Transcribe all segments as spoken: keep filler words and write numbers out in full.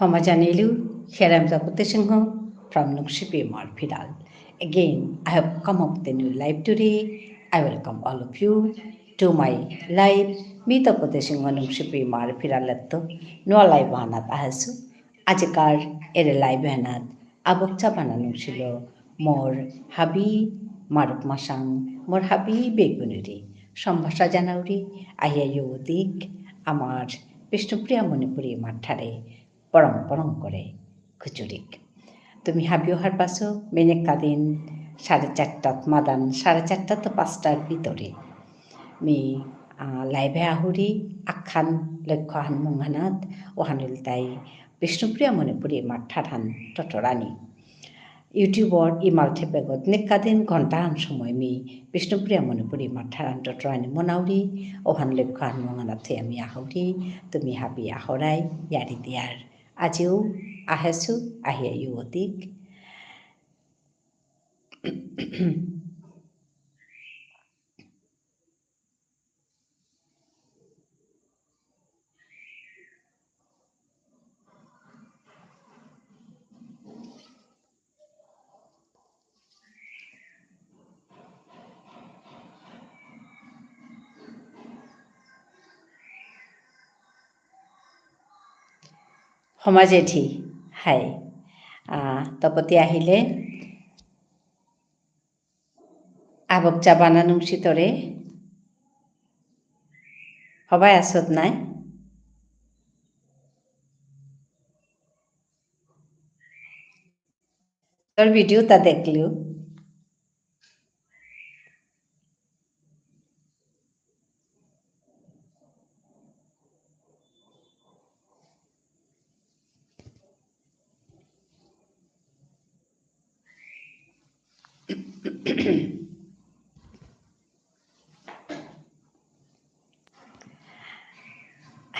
ক্ষমা জানিলু, here I am Tapati Singha from Nungshipi Imar Phiral. Again, I have come up with a new live today. I welcome all of you to my live. মি তপতি সিংহ নুংশিপি ইমার ফিরালেত্ত নুয়া live আহানাত আহেসু। আজিকার এরে live আহানাত আবক চাবানা নুংশিল মোর হাবি মারুপ মাসাং, মোর হাবি বেগুনিরে সম্ভাষা জানাউরি, আহিয়া য়ৌদিক আমার বিষ্ণুপ্রিয়া মণিপুরী ইমার ঠারে পরং পরং করে খুচুরিক। তুমি হাবিও হারপাসো, মি নেক্কাদিন সাড়ে চারটাত মাদান, সাড়ে চারটা তো পাঁচটার ভিতরে মি, আহ, live এ আহুরি, আহান লক্ষ্য আহান মুঙহানাত, অহান ইলতাই বিষ্ণুপ্রিয়া মণিপুরী ইমার ঠারহান টটরানি। YouTube-র ইমাল ঠেপেগত নেক্কাদিন ঘন্টাহান সময় মি বিষ্ণুপ্রিয়া মণিপুরী ইমার ঠারহান টটরানি মনাউরি, অহান লক্ষ্য আহান মুঙহানাত থইয়া মি আহুরি, তুমি হাবি আহরাই, য়ারি দিয়ার। আজিও আহেসু, আহিয়া য়ৌদিক। সমাজেঠি, হাই। আহ, তপতি আহিলে। আবক চাবানা নুংশিতরে। হবাই আসত নাই। তোর video তা দেখলু।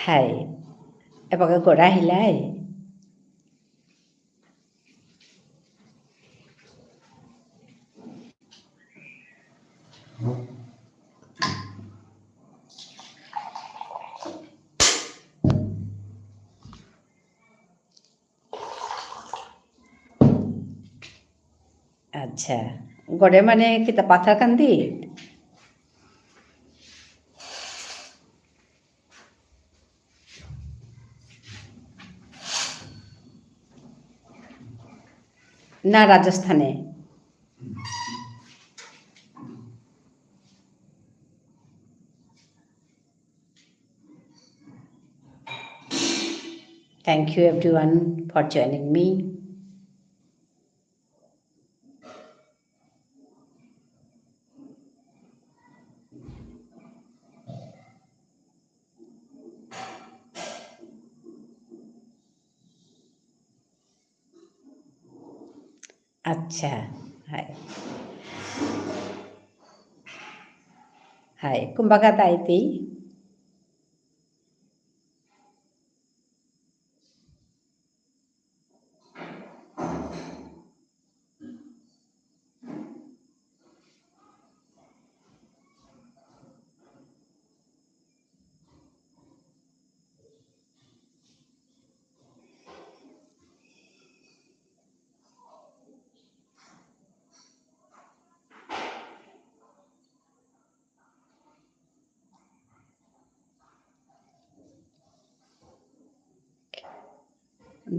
হাই, এবাকা গড়া হিলাই। আচ্ছা, গড়ে মানে কিতা পাথার কান্দি? না, রাজস্থানে। Thank you everyone for joining me. আচ্ছা, হাই। হাই, কুম্বাকা তাইতি।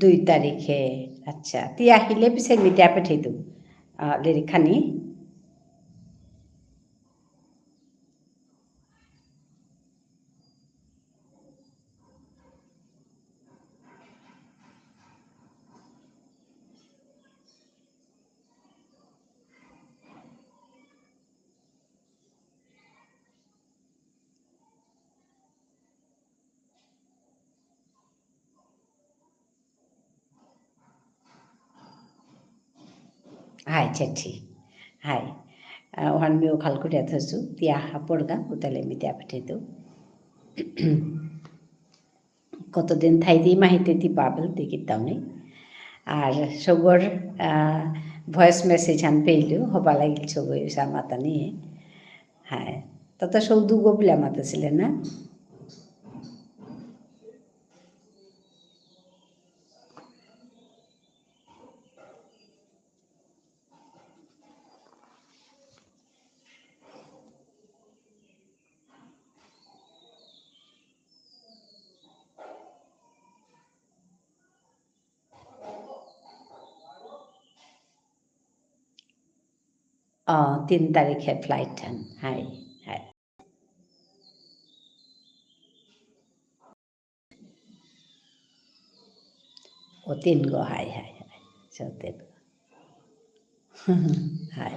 দুই তারিখে, আচ্ছা। তি আহিলে পিছে মি দিয়া পঠাই দিম, আহ, লেরিকহানি। হাই, চেঠি। হাই। আহ, অহান মিও খাল করিয়া থসু, তি আহা পড়গা, উতালে মি দিয়া পঠাই দিম। কতদিন থাইদি মাহিতে তি পাবল দেখি তাওনি। আর সগর, আহ, voice message হান পেইলু, হবা লাগিল সগই উসা মাতানি। হাই। তত সৌ দুগো বুলা মাতাসিলে না? অ, তিন তারিখে flight হান। হাই, হাই। অ, তিন গো, হাই, হাই, হাই। সৌ তিন গো। হাই।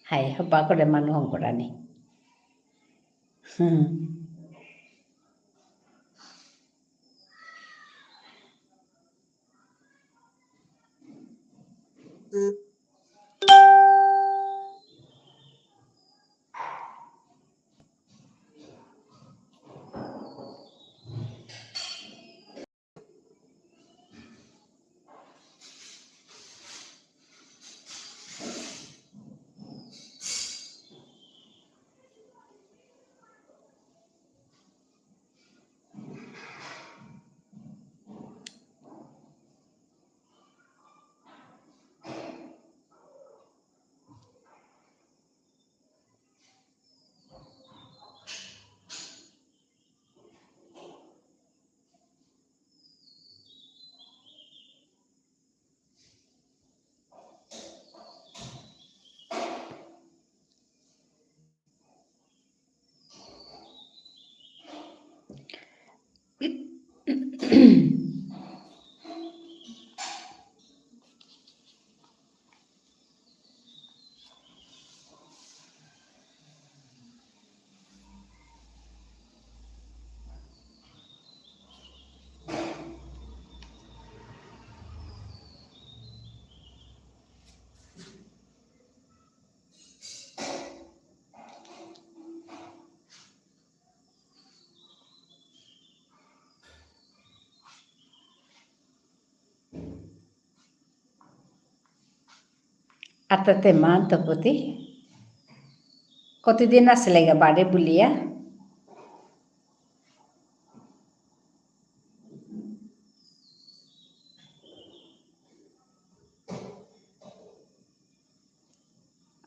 হাই, হবা করে মানু হঙকরানি। হুম। আতাতে মা তপতি, কতদিন আসিলেগা বারে বুলিয়া?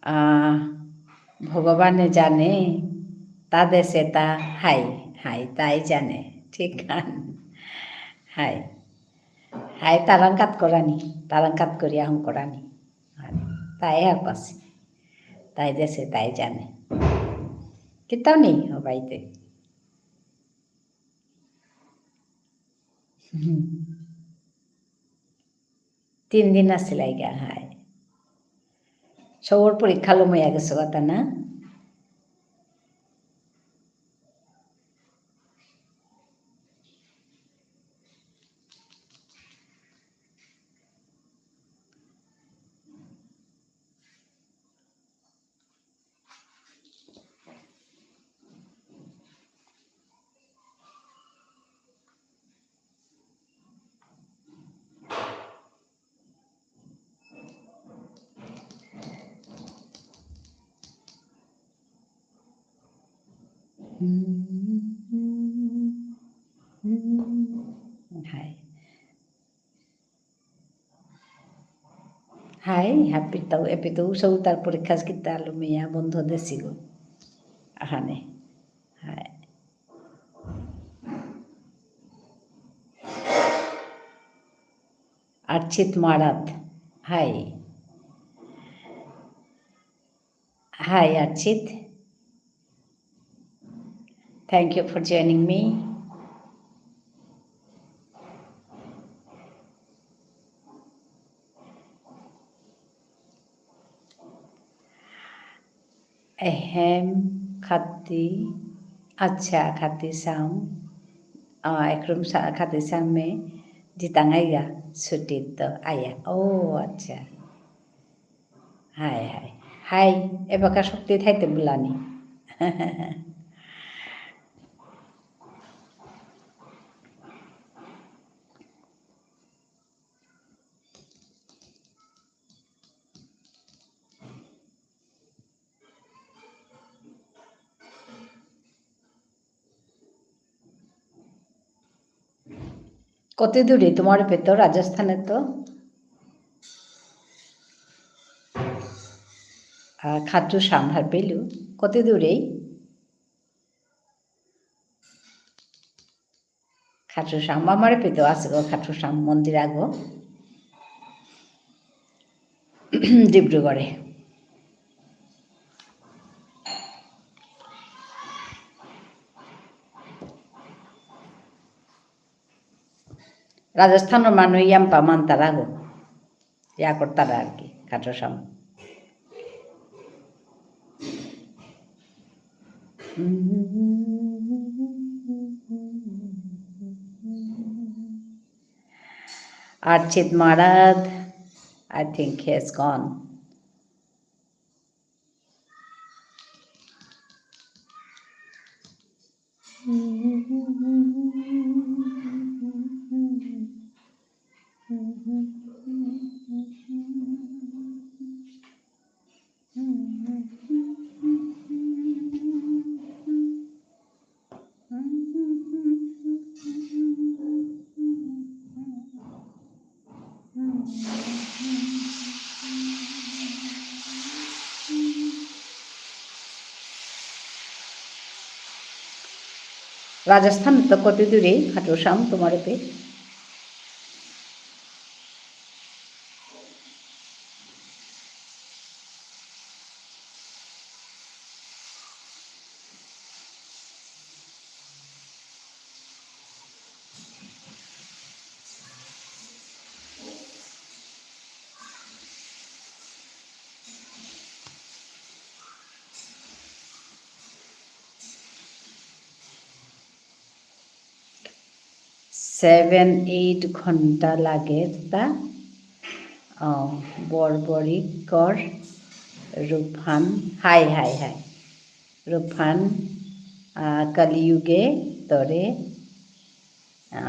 আহ, ভগবানে জানে, তা দেসে তা হাই, হাই, তাই জানে। ঠিক আন। হাই। হাই, তারাংকাত করানি, তারাংকাত করিয়া হঙকরানি। হাই, তাই হারপাসি। তাই দেসে তাই জানে। কিতাও নেই, হবাইতে। হুম। তিন দিন আসিলাইগা, হাই। সবর পরীক্ষা লমইয়া গেছে কথা না? হাই। হাই, হাপিতাও, এপিতাও সৌতার পরীক্ষা কিতা লমিয়া বন্ধ দেসিগো। আহানে। হাই। আর্চিত মারাত। হাই। Hi, Archit. Thank you for joining me. এহেম খাতি, আচ্ছা, খাতি সাম, আ, একরম সা-, খাতি সামে জিতাঙাইগা ছুটিত আয়া। ও, আচ্ছা। High, high. হাই, এবাকা শক্তি থাইতে বুলানি। কত দূরে তোমার পেতো রাজস্থানে তো? আহ, খাটু শ্যাম হারপেলু, কত দূরে? খাটু শ্যাম, আমার পেতো আছে গো, খাটু শ্যাম মন্দির আগো। ডিব্রুগড়ে। রাজস্থানর মানু ইয়াম্পা মানতারা গো। ইয়া করতারা আর কি, Khatu Shyam. Archit Maharaj, I think he has gone. Rajasthan তো কত দূরে, খাটুশ্যাম, তোমার এতে? Seven, eight ঘন্টা লাগে তা। অ, বর্বরিকর রূপহান। Hi, high, hi. রূপহান, আ, কলিযুগে তরে, আ,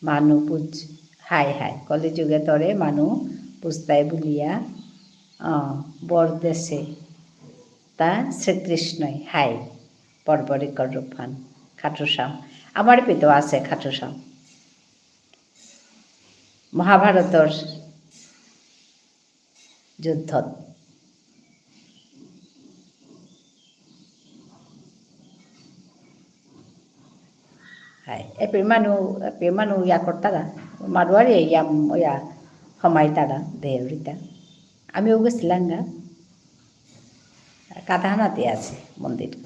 মানু পুজ-, হাই, হাই। কলিযুগে তরে মানু পুজতাই বুলিয়া, আ, বর দেসে। তা শ্রীকৃষ্ণই, হাই। বর্বরিকর রূপহান, খাটুশ্যাম। আমার পিতো আছে খাটুশ্যাম। মহাভারতর যুদ্ধত। হাই, এপি মানু, এপি মানু ইয়া করতারা, মারুয়ারি ইয়াম, ইয়া, হমাইতারা, দেউরিতা। আমিও গেছিলাঙ্গা। কাদাহানাতে আছে মন্দির।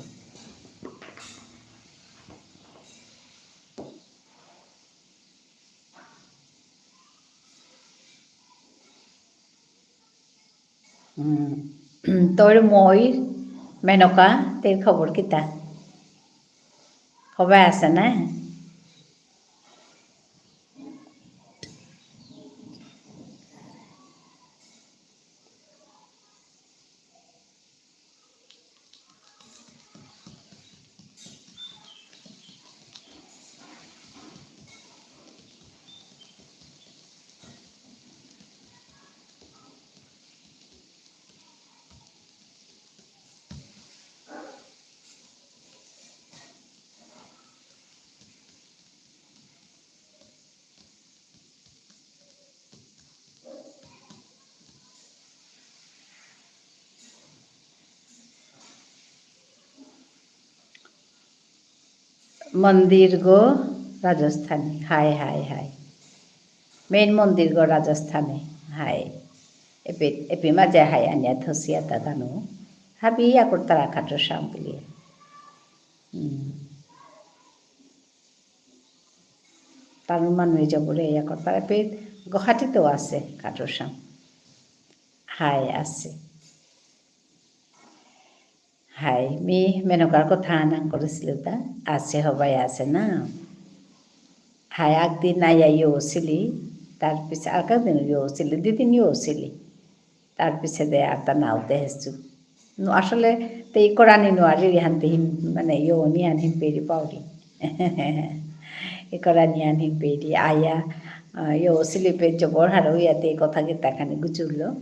উম, তোর মই মেনকা, তোর খবর কিতা? খবর আছে না? মন্দির গো রাজস্থানী, হাই, হাই, হাই। Main মন্দির গো রাজস্থানী, হাই। এপি, এপি মাঝে হাই আনিয়া থসিয়া তা গানু। হাবি ইয়া করতারা খাটুশ্যাম বুলিয়া। হুম। তার মানু এই জবরে ইয়া করতারা। এপি গুয়াহাটিতেও আছে খাটুশ্যাম। হাই আছে। হাই, মি মেনকার কথা নাঙ করেসিলু তা, আছে হবাই আছে না। হাই, একদিন আয়া ইয়ো সিলি, তার পিছে আর একদিন ইয়ো সিলি, দুদিন ইয়ো সিলি। তার পিছে দে আর তা নাও দেহেসু। নু-, আসলে তে ইকরানি নুয়ারি রিহান তে হিম, মানে ইয়ো নিয়ান হিম পেরি পাউরি। ইকরানি আন হিম পেরি আয়া, আহ, ইয়ো সিলি পে জবর হারৌ ইয়াতে কথা কিতা খানি গুজুরলো।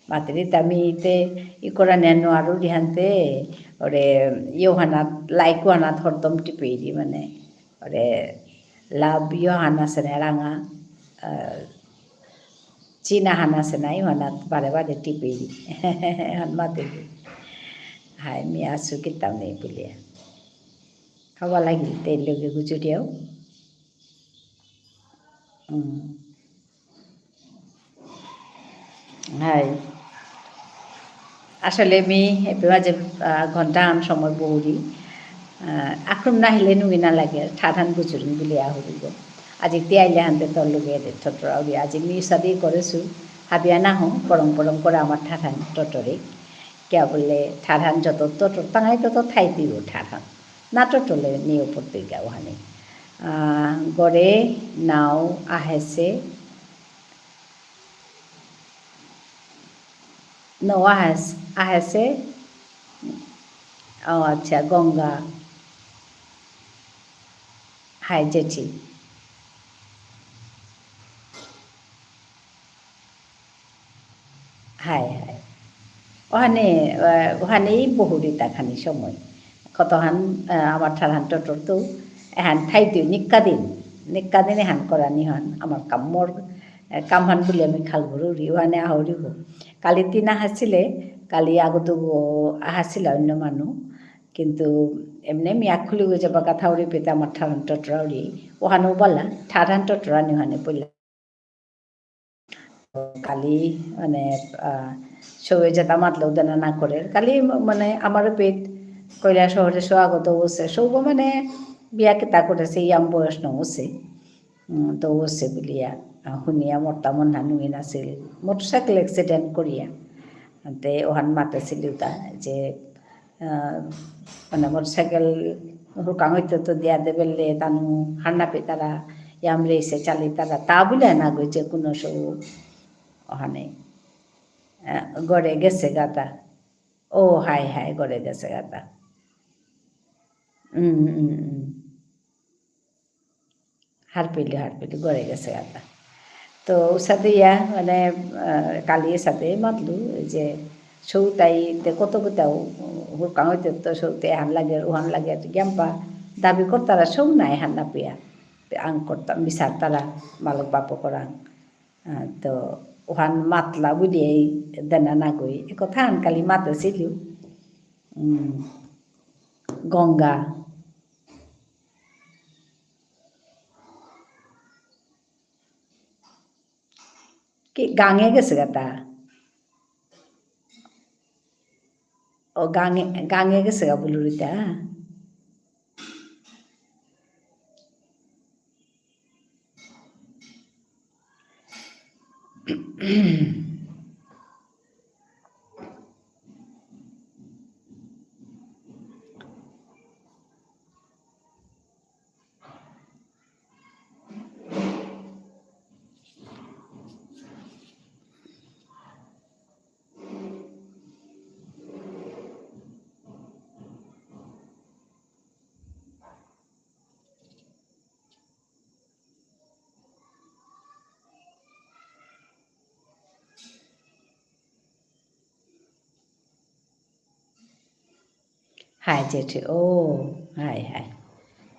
মাতেরি তা মি তে ইকরানি আন নুয়ারু রিহান তে, ওরে, ইয়ো হানাত, like হানাত হরদম টিপেরি মানে, ওরে, love ইয়ো হানা সেনে রাঙা, আহ, চিনা হানা সেনাই হানাত বারে বারে টিপেরি। হান মাতেরি। হাই, মি আসু কিতাম নেই বুলিয়া। খাওয়া লাগিল, তেল লগে গুজুরিয়াও। উম। হাই। আসলে মি এপে মাঝে, আহ, ঘন্টা আন সময় বউরি। আহ, আক্রম না হলে নুঙি না লাগে, ঠারহান গুজুরিং বুলিয়া হুরিব। আজি তি আইলে হানতে তোর লগে এদে টটরাউরি। আজি মি সাদি করেসু, হাবিয়া না হো, পরম পরম করে আমার ঠারহান টটরে। কিয়া বুলে, ঠারহান যত টটর, তাঙাই তত থাই দিব ঠারহান। না টটলে নিয়ে পড়তে গা ওহানে। আহ, গরে নাও আহেসে, নৌ আহেস-, আহেসে। ও আচ্ছা, গঙ্গা। হাই জেঠি। Hi, hi. ওহানে, আহ, ওহানেই বহুরিতা খানি সময়। কতহান, আহ, আমার ঠারহান টটর তো, এহান থাইতে নিক্কা দিন। নিক্কা দিন এহান করানি হান, আমার কাম মোর, আহ, কামহান বুলে আমি খাল গরুরি, ওহানে আহরিব। কালি তিন আহাসিলে, কালি আগত আহাসিলা অন্য মানু। কিন্তু এমনি মি আখুলি গো যাবা কথা উড়ি পেতে আমার ঠারহান টটরাউরি। ওহানো বালা, ঠারহান টটরানি ওহানে বুলে। কালি, মানে, আহ, সবে যেতা মাতলেও দেনা না করে। কালি ম-, মানে, আমার পেট কৈলাসহরে সৌ আগত অসে। সৌগ মানে, বিয়া কিতা করেসে, ইয়াম বয়স ন অসে। উম, তো অসে বুলিয়া, আহ, হুনিয়া মোরতা মন হানুই নাসিল। Motorcycle accident করিয়া। তে ওহান মাতেসিল উতা যে, আহ, মানে, motorcycle হুরকাং হইতে তো দিয়া দেবেলে, তানু হার না পেতারা, ইয়াম রেসে চালিতারা, তা বুলে না গো যে কোনো সৌ ওহানে। আহ, গরে গেসে গাতা। ও, হাই, হাই, গরে গেসে গাতা। উম, উম, উম। হারপেলি, হারপেলি, গরে গেসে গাতা। তো, উসাদে ইয়া, মানে, আহ, কালি এসাদে মাতলু, যে, সৌতাই, তে কত কোথাও, হুরকাং হইতে তো সৌতে হান লাগে, উহান লাগে, জ্ঞানপা, দাবি করতারা সৌ নাই হান না পিয়া। তে আং করতাম, বিচারতারা, মালক বাপকরাং। আহ, তো, ওহান মাতলা বুলিয়াই দেনা নাগই। এ কথা আন কালি মাতেসিলু। উম, গঙ্গা। কি গাঙে গেসে গাতা? ও গাঙে, গাঙে গেসে গা বুলুরিতা। হাই জেঠি, ও, হাই, হাই।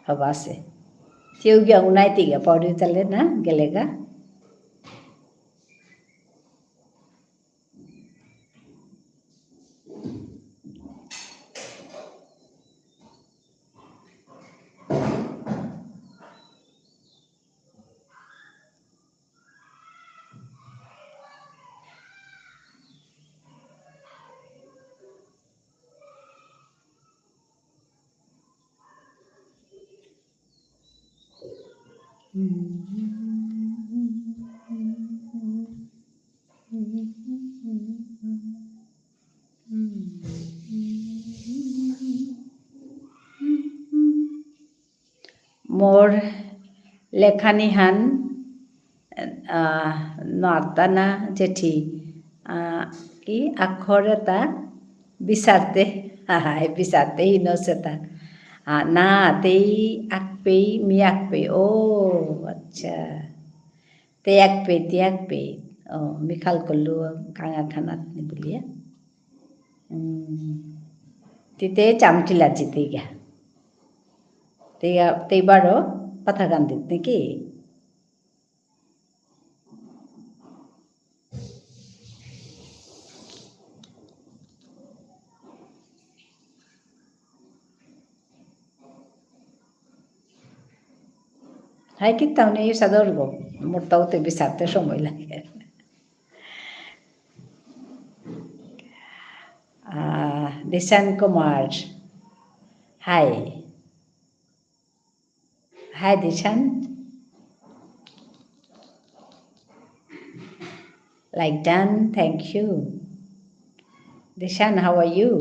হবাসে। তেও গিয়া উনাই তিগা পাউরি তালে না, গেলেগা। মোর লেখানিহান, আহ, নার্তানা জেঠি, আহ, কি আখর এতা বিচারতে, হায়, বিচারতে হিনসেতা। আহ, না, তেই আকপেই, মি আকপেই। ও, আচ্ছা। তে আকপেই, তে আকপেই। ও, মি খাল করলু, কাঙা খানাত নি বুলিয়া। উম, তিতে চামটিলা জিতেগা। তেয়া, তেই বারো পাথাকান্দিত নাকি? হাই কিতাও নেই সাদর গো, মোরতাও তে বিচারতে সময় লাগে। আহ, দিশান Kumar. Hi. Hi, Dishan. Like done, thank you. Dishan, how are you?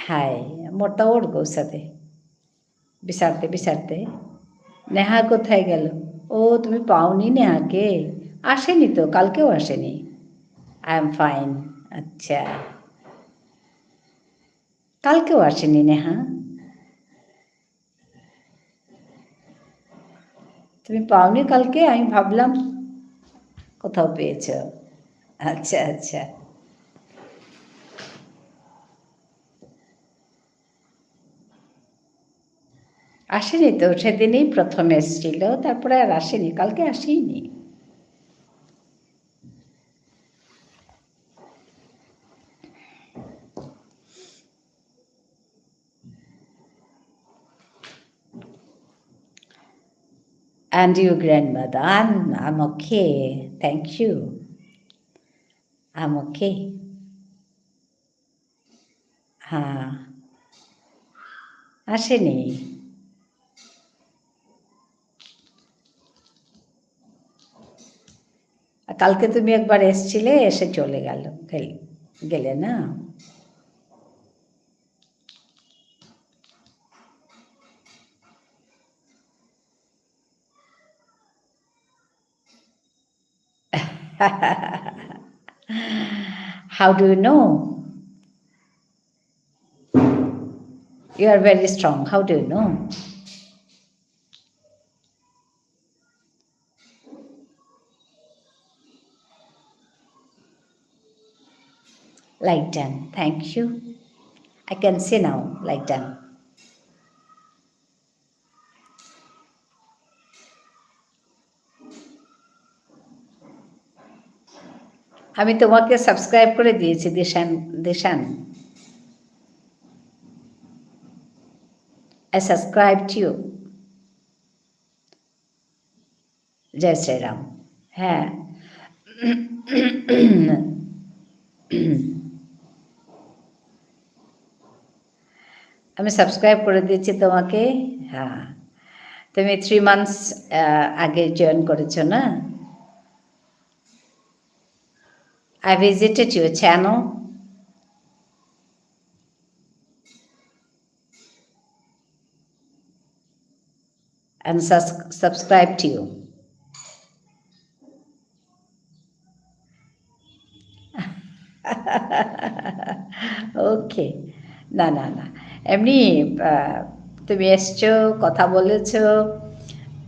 Hi, মোরতা ওর গো সাথে। বিচারতে বিচারতে। নেহা কোথায় গেল? ও, তুমি পাওনি নেহাকে? আসেনি তো, কালকেও আসেনি। I am fine. আচ্ছা। কালকেও আসেনি নেহা? তুমি পাওনি কালকে? আমি ভাবলাম কোথাও পেয়েছো। আচ্ছা, আচ্ছা। আসেনি তো, সেদিনই প্রথম এসছিল, তারপরে আর আসেনি, কালকে আসেনি। And your grandmother? I'm, I'm okay. Thank you. I'm okay. হ্যাঁ। আসেনি। কালকে তুমি একবার এসছিলে, এসে চলে গেল, গেল-, গেলে না? How do you know? You are very strong. How do you know? Like done. Thank you. I can see now. Like done. আমি তোমাকে subscribe করে দিয়েছি, দিশান, দিশান। I subscribed you. জয় শ্রীরাম। হ্যাঁ। আমি subscribe করে দিয়েছি তোমাকে। হ্যাঁ। তুমি three months, আহ, আগে join করেছো না? I visited your channel. And sus-, subscribe to you. Okay. না, না, না। এমনি, আহ, তুমি এসছো, কথা বলেছো,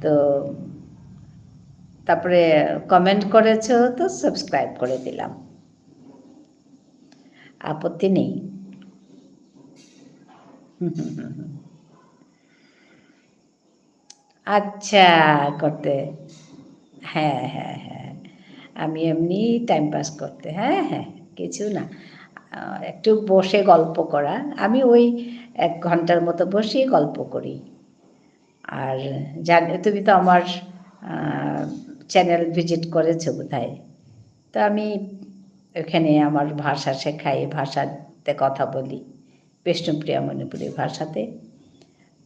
তো তারপরে comment করেছো, তো subscribe করে দিলাম। আপত্তি নেই। আচ্ছা, করতে। হ্যাঁ, হ্যাঁ, হ্যাঁ। আমি এমনি time pass করতে। হ্যাঁ, হ্যাঁ, কিছু না। আহ, একটু বসে গল্প করা। আমি ওই এক ঘন্টার মতো বসেই গল্প করি। আর জান-, তুমি তো আমার, আহ, channel visit করেছো বোধহয়। তো আমি ওখানে আমার ভাষা শেখাই, ভাষাতে কথা বলি। বিষ্ণুপ্রিয়া মণিপুরী ভাষাতে।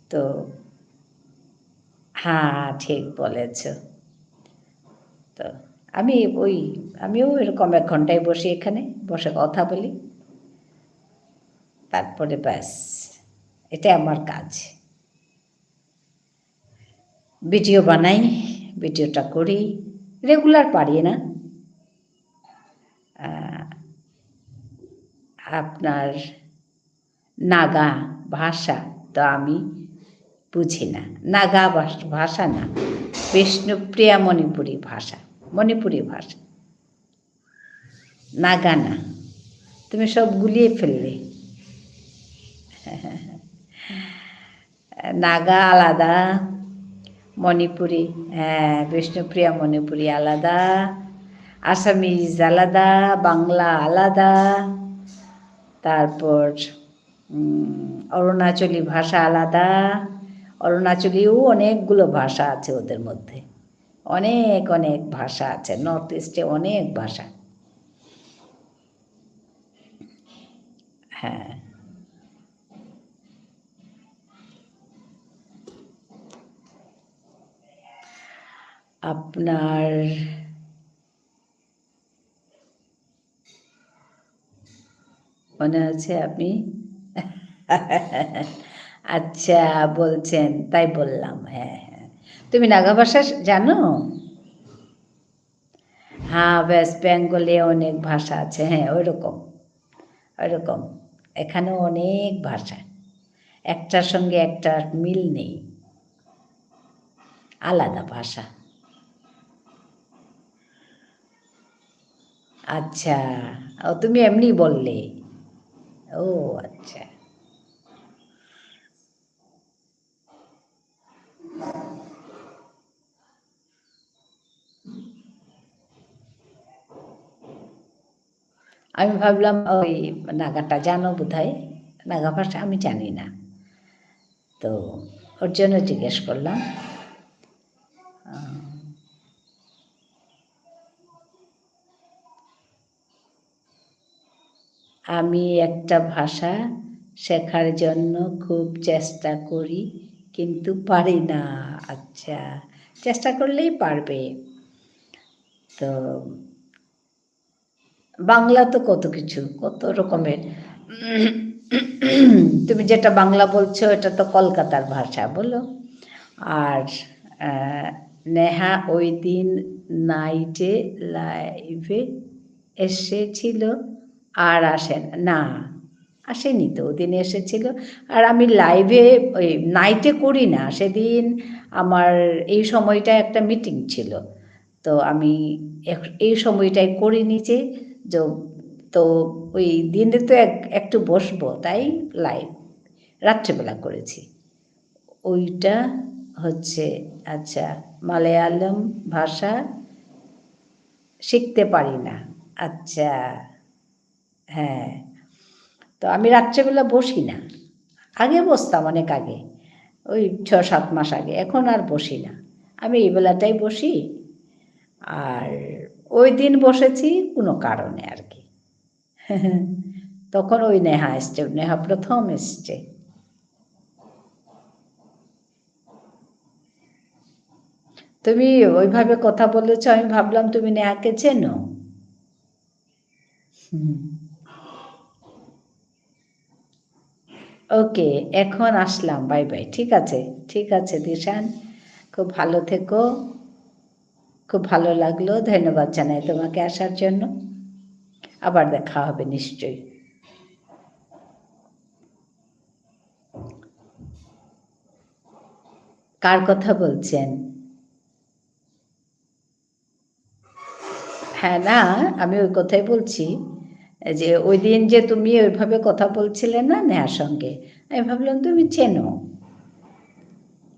তো, হ্যাঁ, ঠিক বলেছ। তো, আমি ওই, আমিও এরকম এক ঘন্টায় বসি এখানে, বসে কথা বলি। তারপরে ব্যাস, এটাই আমার কাজ। Video বানাই, videoটা করি, regular পারি না। আহ, আপনার নাগা ভাষা তো আমি বুঝি না। নাগা ভাষ-, ভাষা না, বিষ্ণুপ্রিয়া মণিপুরী ভাষা, মণিপুরী ভাষা। নাগা না, তুমি সব গুলিয়ে ফেললে। নাগা আলাদা, মণিপুরী, হ্যাঁ, বিষ্ণুপ্রিয়া মণিপুরী আলাদা, আসামিজ আলাদা, বাংলা আলাদা, তারপর, উম, অরুণাচলী ভাষা আলাদা। অরুণাচলীও অনেকগুলো ভাষা আছে ওদের মধ্যে। অনেক অনেক ভাষা আছে, North East-এ অনেক ভাষা। হ্যাঁ। আপনার মনে আছে আপনি? আচ্ছা, বলছেন, তাই বললাম। হ্যাঁ, হ্যাঁ। তুমি নাগা ভাষা জানো? হ্যাঁ, West Bengal-এ অনেক ভাষা আছে। হ্যাঁ, ওইরকম, ওইরকম। এখানেও অনেক ভাষা, একটার সঙ্গে একটার মিল নেই, আলাদা ভাষা। আচ্ছা, ও, তুমি এমনি বললে। ও, আচ্ছা। আমি ভাবলাম ওই নাগাটা জানো বোধহয়, নাগা ভাষা আমি জানি না, তো ওর জন্য জিজ্ঞেস করলাম। আহ, আমি একটা ভাষা শেখার জন্য খুব চেষ্টা করি, কিন্তু পারি না। আচ্ছা, চেষ্টা করলেই পারবে। তো বাংলা তো কত কিছু, কত রকমের। তুমি যেটা বাংলা বলছো, এটা তো কলকাতার ভাষা, বলো। আর, আহ, নেহা ওই দিন night-এ live-এ এসেছিল, আর আসে না। না, আসেনি তো, ওদিন এসেছিল। আর আমি live-এ, ওই night-এ করি না, সেদিন আমার এই সময়টা একটা meeting ছিল। তো আমি এক-, এই সময়টায় করিনি যে, যে, তো ওই দিনে তো এক-, একটু বসবো, তাই live রাত্রিবেলা করেছি। ওইটা হচ্ছে, আচ্ছা, মালয়ালম ভাষা শিখতে পারি না। আচ্ছা, হ্যাঁ, তো আমি রাত্রেবেলা বসি না। আগে বসতাম অনেক আগে, ওই ছ সাত মাস আগে। এখন আর বসি না। আমি এই বেলাটাই বসি। আর ওই দিন বসেছি কোনো কারণে আর কি। তখন ওই নেহা এসছে, নেহা প্রথম এসছে। তুমি ওইভাবে কথা বলেছো, আমি ভাবলাম তুমি নেহাকে চেনো। হুম। ওকে, এখন আসলাম, bye bye। ঠিক আছে, ঠিক আছে দিশান, খুব ভালো থেকো, খুব ভালো লাগলো, ধন্যবাদ জানাই তোমাকে আসার জন্য। আবার দেখা হবে নিশ্চয়ই। কার কথা বলছেন? হ্যাঁ, না, আমি ওই কথাই বলছি যে ওই দিন যে তুমি ওইভাবে কথা বলছিলে না নেহার সঙ্গে, আমি ভাবলাম তুমি চেনো,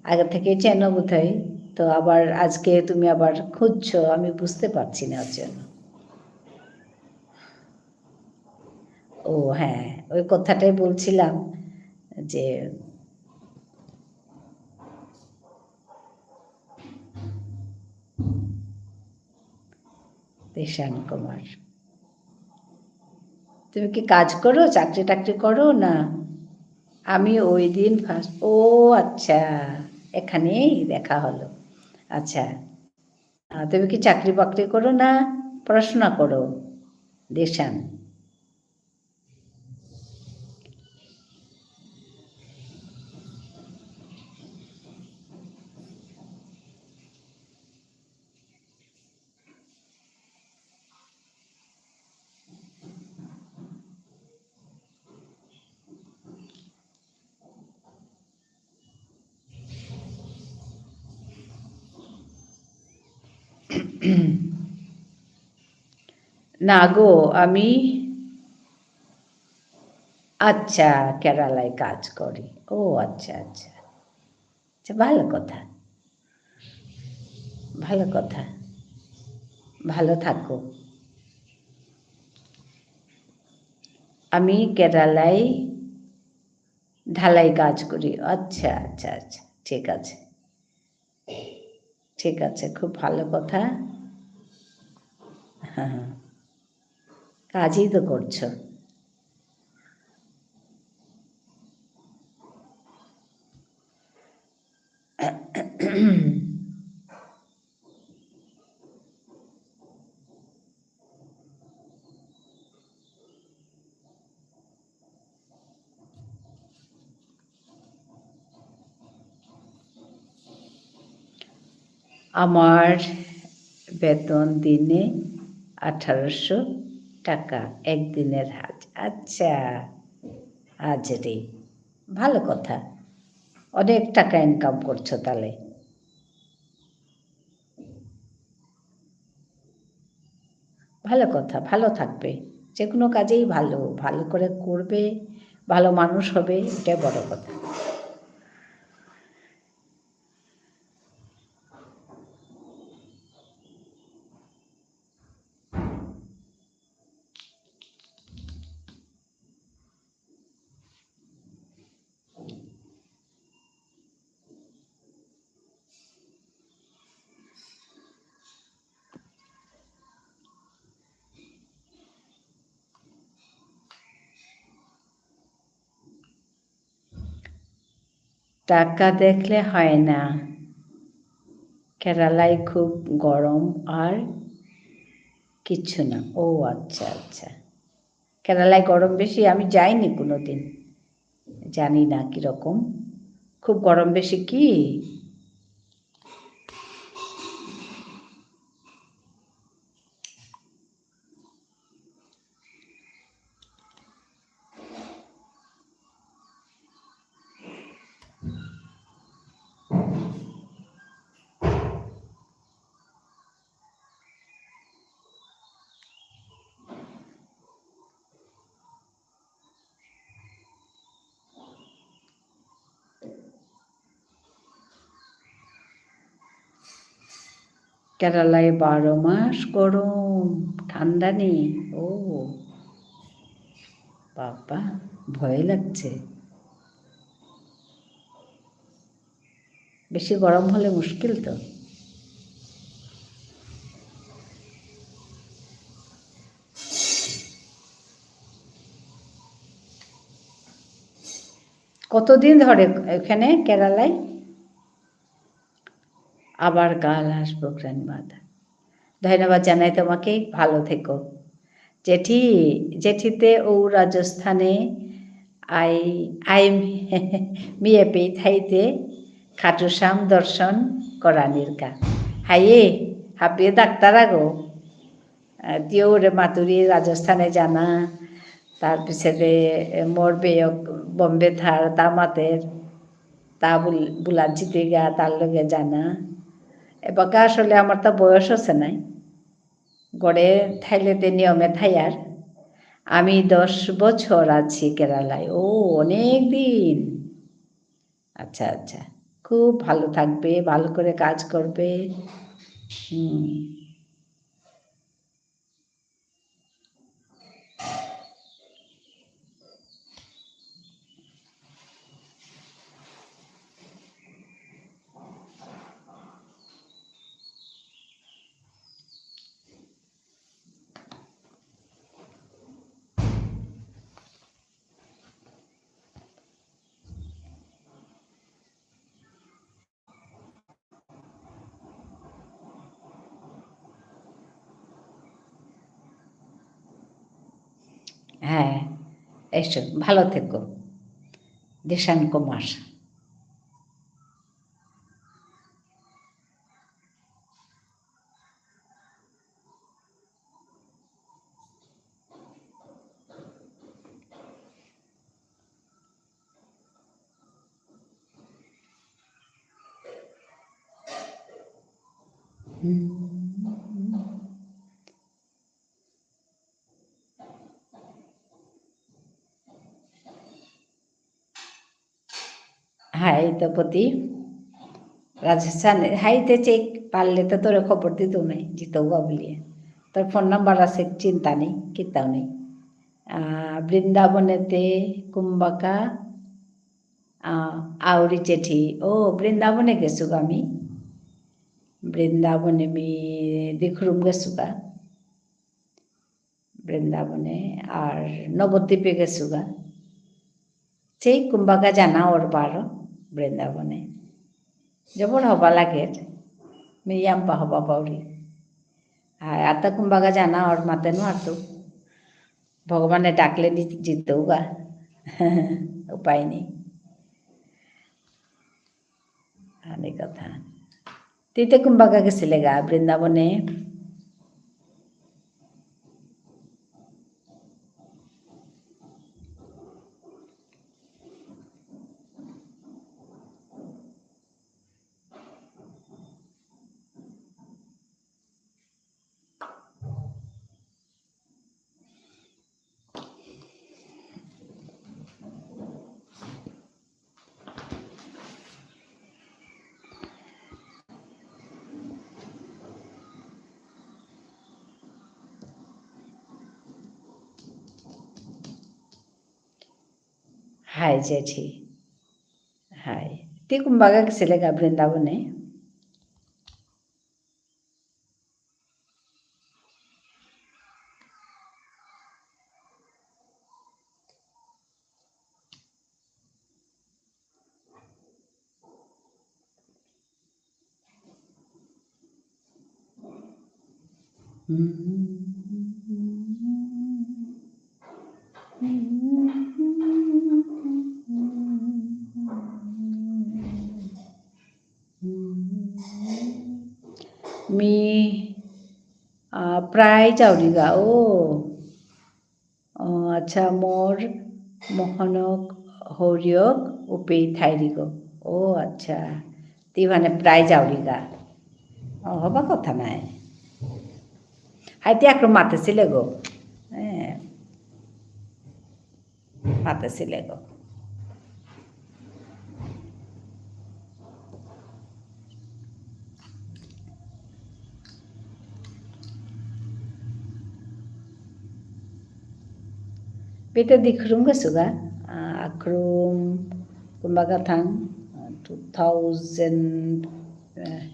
আগে থেকে চেনো বোধহয়, তো আবার আজকে তুমি আবার খুঁজছো, আমি বুঝতে পারছি না ওর জন্য। ও হ্যাঁ, ওই কথাটাই বলছিলাম যে দিশান কুমার, তুমি কি কাজ করো, চাকরি টাকরি করো না? আমি ওই দিন first, ও আচ্ছা, এখানেই দেখা হলো। আচ্ছা, আহ, তুমি কি চাকরি বাকরি করো না পড়াশোনা করো, দিশান? না গো, আমি, আচ্ছা, কেরালায় কাজ করি। ও আচ্ছা, আচ্ছা। আচ্ছা, ভালো কথা। ভালো কথা। ভালো থাকো। আমি কেরালায় ঢালাই কাজ করি। আচ্ছা, আচ্ছা, আচ্ছা। ঠিক আছে। ঠিক আছে, খুব ভালো কথা। কাজই তো করছো। আমার বেতন দিনে আঠারোশো টাকা, একদিনের হাজ-, আচ্ছা, হাজিরি। ভালো কথা, অনেক টাকা income করছো তাহলে। ভালো কথা, ভালো থাকবে। যে কোনো কাজেই ভালো, ভালো করে করবে, ভালো মানুষ হবে, এটাই বড় কথা। টাকা দেখলে হয় না। কেরালায় খুব গরম আর কিচ্ছু না। ও আচ্ছা, আচ্ছা। কেরালায় গরম বেশি, আমি যাইনি কোনোদিন। জানি না কিরকম। খুব গরম বেশি কি? কেরালায় বারো মাস গরম, ঠান্ডা নেই। ও বাবা, ভয় লাগছে। বেশি গরম হলে মুশকিল তো। কতদিন ধরে এখানে কেরালায়? আবার কাল আসবো, grandmother। ধন্যবাদ জানাই তোমাকে, ভালো থেকো। জেঠি, জেঠিতে ও রাজস্থানে আই, আই মিয়ে পেই থাইতে খাটু শ্যাম দর্শন করানির কা। হায়ে, হাবিয়ে ডাক্তার আগো। আহ, তিয়ৌরে মাতুরি রাজস্থানে যানা, তার পিছেদে, এ, মোর বেয়ক বোম্বে থার, তা মাতের, তা বুল-, বুলাত জিতেগা, তার লগে যানা। এবাকা আসলে আমার তো বয়স আছে নাই। গড়ে থাইলে তে নিয়মে থাইয়ার। আমি দশ বছর আছি কেরালায়। ও, অনেক দিন। আচ্ছা, আচ্ছা। খুব ভালো থাকবে, ভালো করে কাজ করবে। হুম। হ্যাঁ, এসো, ভালো থেকো। দিশান কুমার। হাই তপতি। রাজস্থান, হাই তে চেক পারলে তো তোরে খবর দিত নাই, জিতৌবা বুলিয়া। তোর ফোন নাম্বার আছে, চিন্তা নেই, কিতাও নেই। আহ, বৃন্দাবনেতে কুম্বাকা, আহ, আউরি জেঠি। ও, বৃন্দাবনে গেছুগা আমি। বৃন্দাবনে মি দিখরুম গেসুগা। বৃন্দাবনে আর নবদ্বীপে গেসুগা। সেই কুম্বাগা যানা অর বারো বৃন্দাবনে। জবর হবা লাগে, মি ইয়াম্পা হবা পাউরি। আর আতা কুম্বাগা যানা অর মাতে নুয়ারতু। ভগবানে ডাকলে নি-, জিতৌগা। উপায় নেই। আনে কথা। তিতে কুম্বাগা গেসিলেগা বৃন্দাবনে। হাই জেঠি। হাই। তি কুম্বাগা গেসিলেগা বৃন্দাবনে? মি, আহ, প্রায় যাউরিগা। ও, ও, আচ্ছা, মোর মোহনক হৌরিয়ক উপেই থাইরিগ। ও, আচ্ছা। তি মানে প্রায় যাউরিগা। ও, হবা কথা নাই। হাইতে আকরু মাতেসিলেগ। হ্যাঁ। মাতেসিলেগ। পিতে দিখরুম গেসুগা, আহ, আক্রুম, কুম্বাগাথাং, আহ, two thousand, আহ,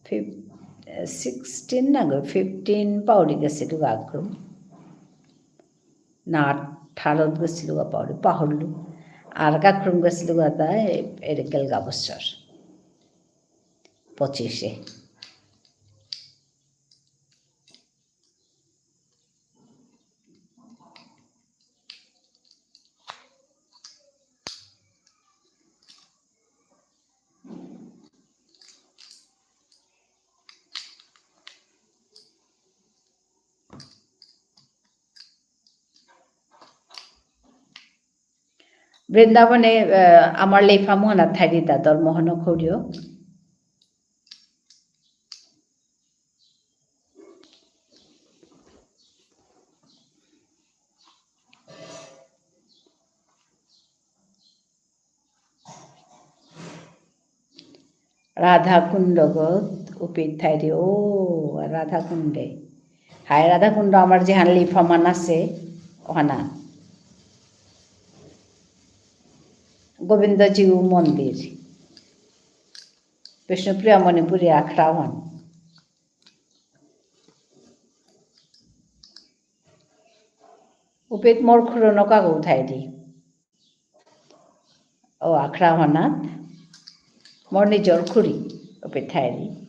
fif-, আহ, sixteen না গো, fifteen পাউরি গেসিলুগা আক্রুম। না, আঠারোত গেসিলুগা পাউরি, পাহুরলু। আর কাক্রুম গেসিলুগা তা এ-, এর গেলগা বছর। পঁচিশে। বৃন্দাবনে, আহ, আমার লেফামো না থাইরিতা, তোর মোহন খৌরিও। রাধাকুণ্ড গো, উপেই থাইরি, ও, রাধাকুণ্ডে। হায় রাধাকুণ্ড আমার যেহান লিফামান আছে, ওহানা। গোবিন্দ জিউ মন্দির। বিষ্ণুপ্রিয়া মণিপুরী আখড়া ওহান। উপেত মোর খুড়নক আগৌ থাইরি। ও আখড়া ওহানাত মোর নিজর খুড়ি উপেত থাইরি।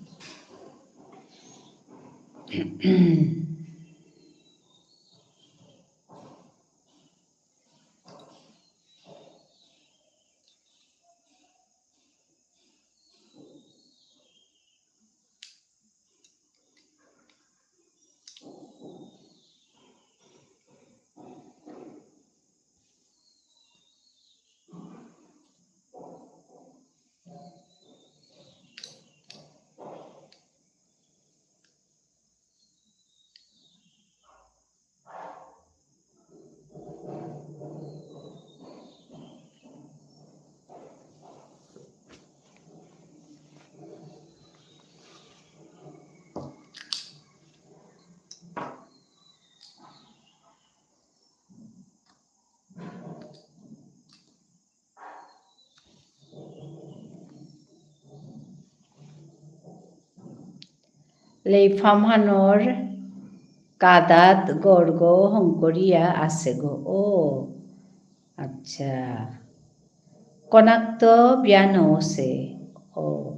লেইফামহানর কাদাত গড়গ হংকরিয়া আছে গো। ও, আচ্ছা। কনাক্ত বিয়া নসে। ও।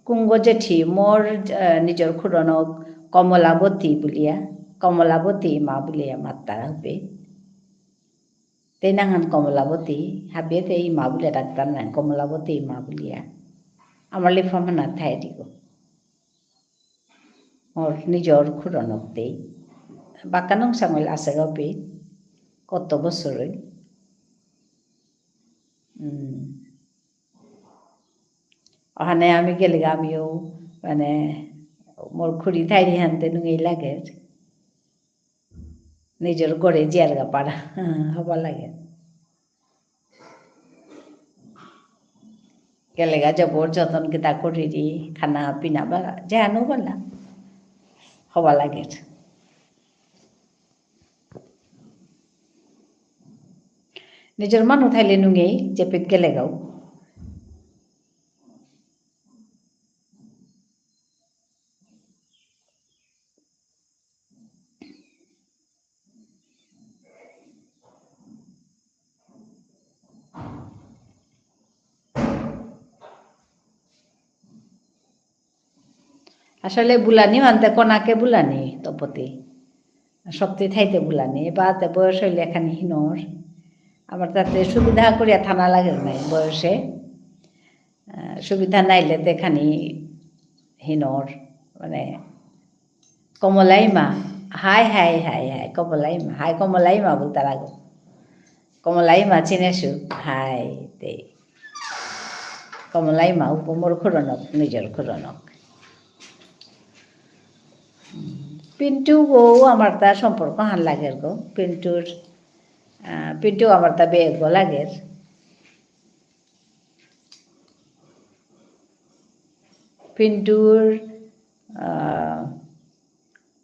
কুঙগ জেঠি, মোর, আহ, নিজর খুড়নক কমলাবতী বুলিয়া, কমলাবতী ইমা বুলিয়া মাত্তারা হবে। তে নাঙহান কমলাবতী, হাবিয়ে তে ইমা বুলিয়া ডাকতারা না, কমলাবতী ইমা বুলিয়া। আমার লেইফামহানাত থাইরিগ। মোর নিজর খুড়নক তেই। বাক্কা নংসাঙইল আছে গপি। কত বছর হইল। উম। অহানে আমি গেলেগা আমিও, মানে, মোর খুড়ি থাইরিহানতে নুঙেই লাগের। নিজর ঘরে জিয়ারগা পারা, হবা লাগে। গেলেগা জবর যতন কিতা করিরি, খানা পিনা বা যেহানো বালা, হবা লাগে। নিজর মানু থাইলে নুঙেই, যেপেত গেলেগাও। আসলে বুলানি মানতে কোনাকে বুলানি তপতি। সত্যি থাইতে বুলানি। এবাতে বয়স হইলে এখানে হিনোর। আমার তাতে সুবিধা করিয়া থানা লাগে নাই বয়সে। আহ, সুবিধা নাইলে তে খানি হিনোর, মানে, কমলাইমা, হাই, হাই, হাই, হাই, কমলাইমা, হাই, কমলাইমা বুলতারা গো। কমলাইমা চিনেসু, হাই, তে। কমলাইমা, উপ মোর খুড়নক, নিজর খুড়নক। উম, পিন্টু গো আমার তা সম্পর্ক হান লাগের গো, পিন্টুর, আহ, পিন্টু আমার তা বেগ গো লাগের। পিন্টুর, আহ,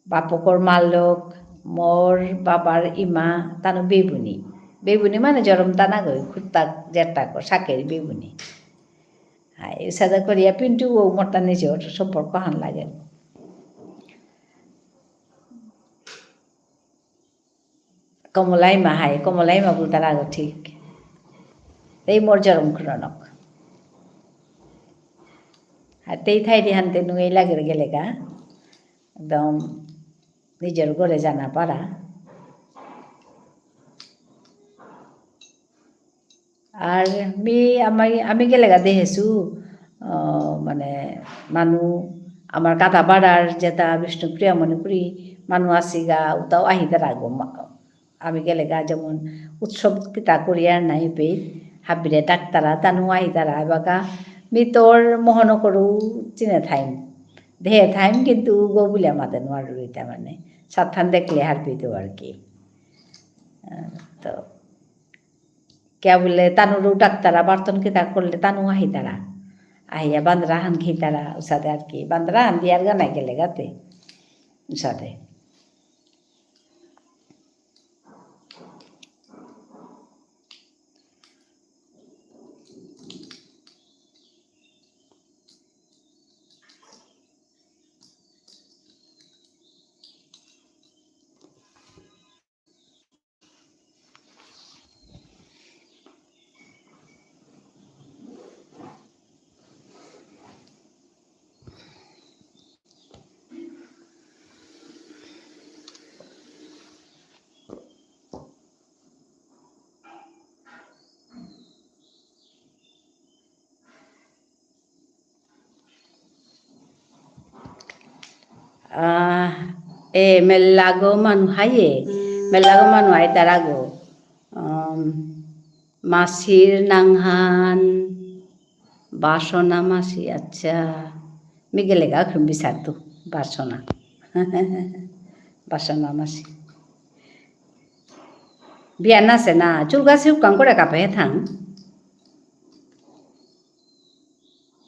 বাপকর মালক, মোর বাবার ইমা, তানু বেবুনি। বেবুনি মানে জরম তানা গই, খুত্তাক, জেঠতাক, সাকের বেবুনি। হাই, সাদা করিয়া পিন্টু ও মোর তা নিজর সম্পর্ক হান লাগে। কমলাইমা, হাই, কমলাইমা বুলতারা গো ঠিক। তেই মোর জরম খুড়নক। আর তেই থাইরিহানতে নুঙেই লাগের গেলেগা। একদম নিজর ঘরে জানা পারা। আর মি, আমি, আমি গেলেগা দেহেসু, আহ, মানে, মানু, আমার কাদাবাড়ার যেতা বিষ্ণুপ্রিয়া মণিপুরী মানু আসিগা, উতাও আহিতারা গো। মা-, আমি গেলেগা যেমন উৎসব কিতা করিয়ার নাই পে, হাবিরে ডাকতারা, তানু আহিতারা, এবাকা মি তোর মোহন করু চিনে থাইম। দেহে থাইম কিন্তু গো বুলিয়া মাতে নোয়ারু ইতা মানে। সাতহান দেখলে হারপিত আর কি। আহ, তো কিয়া বুলে তানুরও ডাকতারা, বার্তন কিতা করলে তানু আহিতারা। আহিয়া বান্দ্রাহান খেতারা, উসাদে আর কি। বান্দ্রাহান দিয়ার গা নাই গেলেগাতে। উসাদে। আহ, এ, মেল্লাগো মানু হাইয়ে, মেল্লাগো মানু আইতারাগো। আম, মাসির নাঙহান, বাসনা মাসি, আচ্ছা। মি গেলেগা খুব বিচারতু, বাসনা। বাসনা মাসি। বিয়ান আসে না, চুলগাছি হুকাং করে কাপে থাং।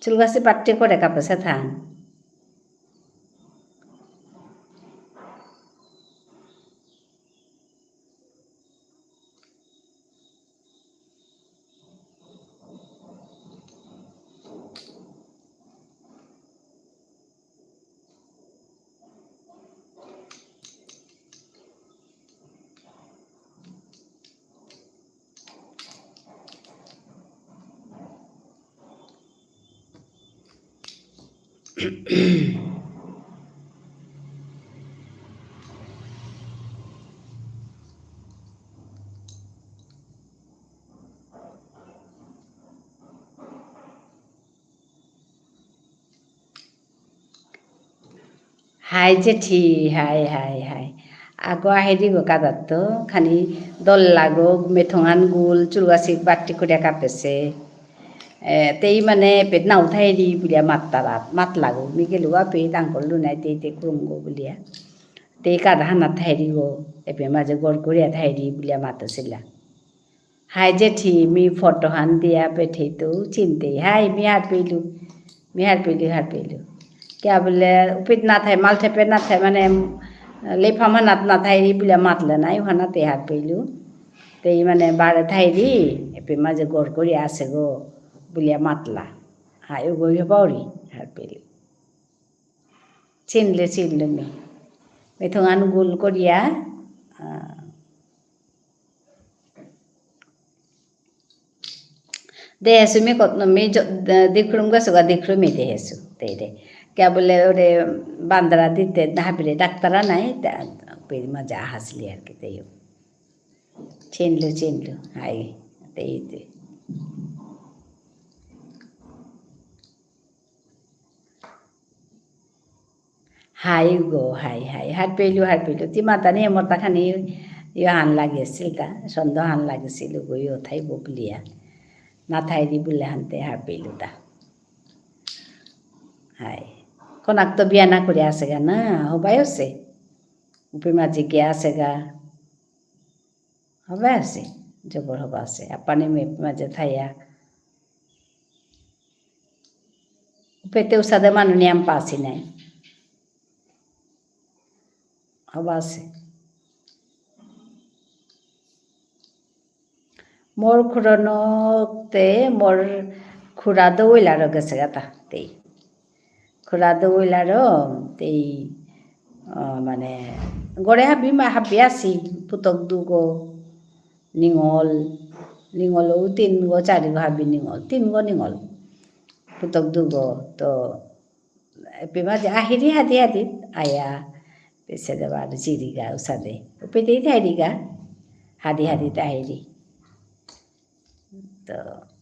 চুলগাছি পাট্টি করে কাপেসে থাং। হাই জেঠি, হাই, হাই, হাই। আগো আহিরি গো কাদাত্ত, খানি দল লাগো, মেথঙান গুল, চুলগাছি বাটি করিয়া কাপেসে। এ, তেই মানে পেট নাও থাইরি বুলিয়া মাততারা, মাত লাগো। মি গেলুগা পে তাঙ্কর লুনাই তেই তে কুরুমগো বুলিয়া। তেই কাদা হানা থাইরি গো, এপে মাঝে গড় করিয়া থাইরি বুলিয়া মাতসিলা। হাই জেঠি, মি ফটো হান দিয়া পেঠেইতু চিনতে। হাই, মি হারপেইলু। মি হারপেইলু, হারপেইলু। কিয়া বুলে, উপিত না থাই, মালঠেপে না থাই, মানে, লেফামা নাত না থাইরি বুলিয়া মাতলে নাই, উহানাতে হারপেইলু। তেই মানে বারে থাইরি, এপে মাঝে গড় করি আসে গো, বুলিয়া মাতলা। হাই, উগো ইয়ে পাউরি, হারপেইলু। চিনলে, চিনলে মি। মিথুঙান গুল করিয়া, আহ, দেহেসু মি কত, মি জ-, দে-, দিখরুম গেসুগা দিখরুমি দেহেসু, তেইরে। কিয়া বুলে ওরে বান্দারা দিতে হাবিরে ডাক্তারা নাই, তা, পে মজা হাসলি আর কি, তেইও। চিনলু, চিনলু, হাই, তেই, তেই। হাই গো, হাই, হাই, হারপেইলু, হারপেইলু। তি মাতানি মোর তা খানি ইয়ে হান লাগিসিল তা, সন্দেহ হান লাগিসিল গো, ইয়ে থাইব বুলিয়া। না থাইরি বুলে হানতে হারপেইলু তা। হাই। কোনাক তো বিয়া না করে আসেগা না, হবাই আসে। উপে মাঝে গিয়া আসেগা। হবা আসে, জবর হবা আসে। আপানি মে মাঝে থাইয়া। উপেতে উসাদে মানু নিয়াম পাসি নাই। হবা আসে। মোর খুড়নকতে মোর খুড়া দৌলারো গেসেগা তা, তেই। খুড়া দৌলারো, তেই, আহ, মানে, গড়ে হাবি মা-, হাবি আসি, পুতক দুগো, নিঙল, নিঙল ও তিনগো, চারিগো হাবি নিঙল, তিনগো নিঙল, পুতক দুগো, তো, এপে মাঝে আহিরি হাদি হাদি, আয়া, পিসেদে বার জিরিগা উসাদে, উপেতেই থাইরিগা, হাদি হাদি তাহিরি। তো,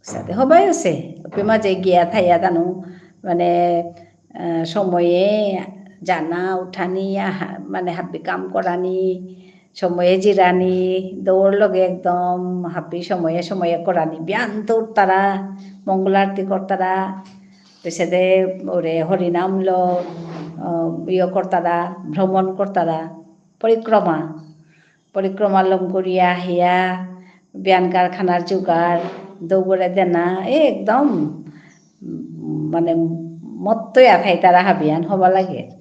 সাথে হবাই আসে। উপে মাঝে গিয়া থাইয়া তানু, মানে, আহ, সময়ে যানা, উঠানি, আহা, মানে, হাবি কাম করানি, সময়ে জিরানি, দৌড় লগে একদম হাবি সময়ে, সময়ে করানি। বিয়ান তো উঠতারা, মঙ্গল আরতি করতারা, পিসেদে ওরে হরিনাম লো, আহ, ইয়ে করতারা, ভ্রমণ করতারা, পরিক্রমা। পরিক্রমা লম করিয়া আহিয়া, বিয়ান কারখানার জোগাড়, দৌগরে দেনা, এ একদম, উম, মানে, মত্তয়া থাইতারা হাবিয়ান হবা লাগে।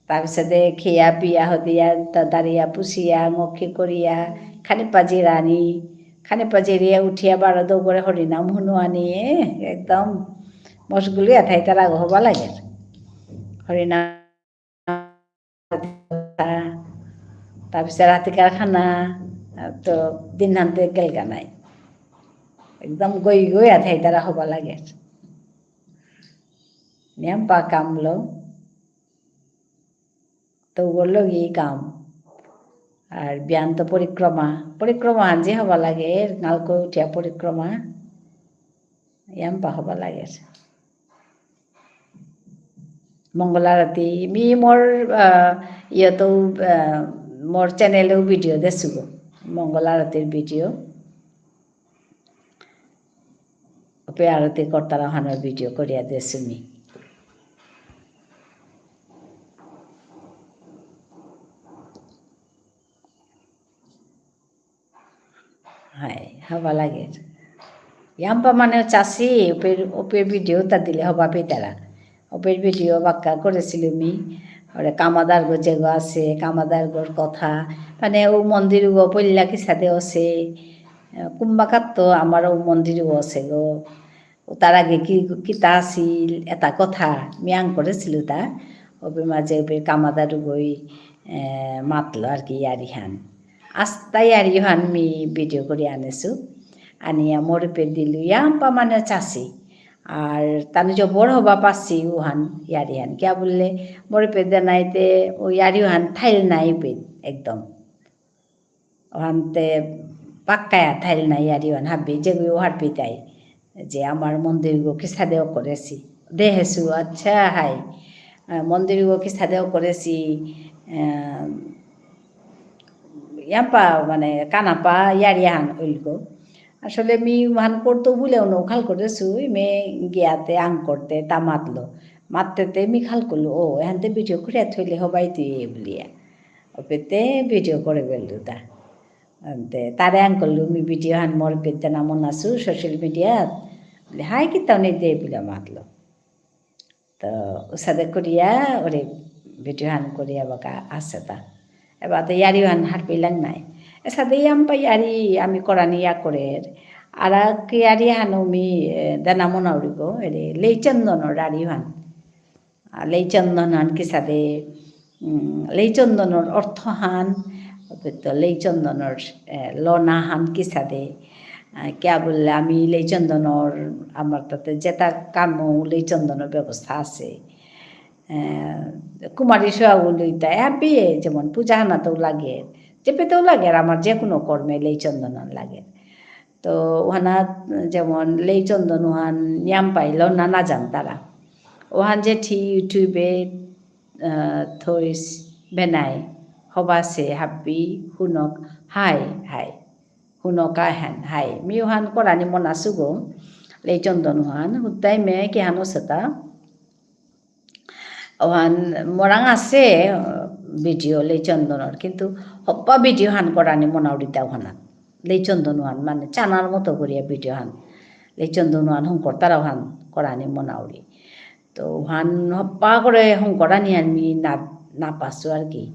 তারপিসেদে খেয়া পিয়া হদিয়া, তা দাঁড়িয়া পুষিয়া, মক্ষি করিয়া, খানি পাজিরানি, খানি পাজিরিয়া উঠিয়া বারো দৌগরে হরিনাম হুনুয়ানি, এ একদম মশগুলিয়া থাইতারা হবা লাগে। হরিনাম তারপিসে রাতিকার খানা, তো দিন হানতে গেলগা নাই। একদম গই গই আথাই তারা হবা লাগে। নিয়াম পা কামলো। তো ওগুলো গিয়ে কাম। আর বিয়ান তো পরিক্রমা। পরিক্রমা হান যে হবা লাগে, নালকো উঠিয়া পরিক্রমা। ইয়াম পা হবা লাগে। মঙ্গল আরতি, মি মোর, আহ, ইয়েতো, আহ, মোর channel-এও video দেসুগো, মঙ্গল আরতির video। ওপে আরতি করতারা হানোর video করিয়া দেসু মি। হাই, হবা লাগে। ইয়াম্পা মানে চাষি, ওপের, ওপের video তা দিলে হবা পেতারা। ওপের video বাক্কা করেসিলু মি। ওরে কামাদার গো যেগো আসে, কামাদার গোর কথা। মানে ও মন্দির গো পল্লা কিসাদে আসে। কুম্বাকাত তো আমার ও মন্দির গো আসে গো। ও তার আগে কি, কিতা আসিল, এতা কথা মি আং করেসিলু তা। ওপে মাঝে ওপে কামাদারু গই, এ, মাতলো আর কি ইয়ারি হান। আস্তা ইয়ারি হান মি video করি আনেসু। আনিয়া মোর উপে দিলু, ইয়াম্পা মানে চাষি। আর তানু জবর হবা পাসি উহান, ইয়ারিহান। কিয়া বুললে, মোরে পেদে নাইতে, ও ইয়ারি উহান থাইল নাই পে, একদম। ওহানতে পাক্কায়া থাইল নাই ইয়ারি ওহান হাবি, যেগু ওহার পিতাই। যে আমার মন্দিরগো কিসাদে অকরেসি। দেহেসু, আচ্ছা, হাই। আহ, মন্দিরগো কিসাদে অকরেসি, আহ, ইয়াম্পা, মানে, কানাপা ইয়ারি আহান অইলগো। আসলে মি ওহান করতো বুলেও নৌ খাল করেসু, মে গিয়াতে আং করতে তা মাতলো। মাততেতে মি খাল করলু, ও, এহানতে video করিয়া থইলে হবাই তুই বুলিয়া। ওপেতে video করে বেললু তা। আনতে তারে আং করলু, মি video হান মোর পেতে না মনাসু social media। বুলে, হাই কিতাও নেই দে বুলে মাতলো। তো উসাদে করিয়া ওরে video হান করিয়া বাকা আসে তা। এবার তো ইয়ারি হান হারপিলাং নাই। এসাদে ইয়াম্পা ইয়ারি আমি করানি ইয়া করের। আর কি ইয়ারি হানো মি, এ, দেনা মনাউরিগো, এরে লেইচন্দনর ইয়ারি হান। আহ, লেইচন্দন হান কিসাদে, উম, লেইচন্দনর অর্থ হান, তো লেইচন্দনর, এ, লনা হান কিসাদে, আহ, কিয়া বুললে আমি লেইচন্দনর, আমার তাতে যেতা কামো লেইচন্দনর ব্যবস্থা আসে। আহ, কুমারী সোয়াগ লইতা, হ্যাঁ, বিয়ে যেমন পূজা হানাতেও লাগে, যেপেতেও লাগে, আর আমার যে কোনো কর্মে লেইচন্দন হান লাগে। তো ওহানাত যেমন লেইচন্দন ওহান ইয়াম্পাই লনা না জানতারা। ওহান জেঠি YouTube-এ, আহ, থইস বেনাই, হবাসে হাব্বি, হুনক, হাই, হাই। হুনক আহান, হাই। মি ওহান করানি মনাসুগো, লেইচন্দন ওহান, হুদ্দাই মে কিহান অসেতা। ওহান মোরাং আসে, আহ, video লেইচন্দনর, কিন্তু হব্বা video হান করানি মনাউরিতা ওহানাত। লেইচন্দন ওহান, মানে, চানার মতো করিয়া video হান। লেইচন্দন ওহান হংকরতারা ওহান করানি মনাউরি। তো ওহান হব্বা করে হংকরানি হান মি না, না পাসু আর কি।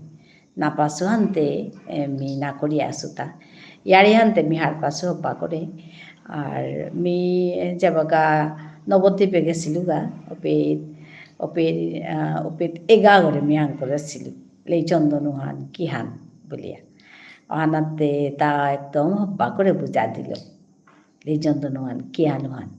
না পাসু হানতে, এ, মি না করিয়া আসুতা। ইয়ারি হানতে মি হার পাসু হব্বা করে। আর মি যেবাকা নবদ্বীপে গেসিলুগা, ওপে, ওপে, আহ, ওপে এগা করে মি আং করেসিলু। লেইচন্দন ওহান, কিহান বুলিয়া। ওহানাতে তা একদম হব্বা করে বুঝা দিল। লেইচন্দন ওহান, কিহান ওহান।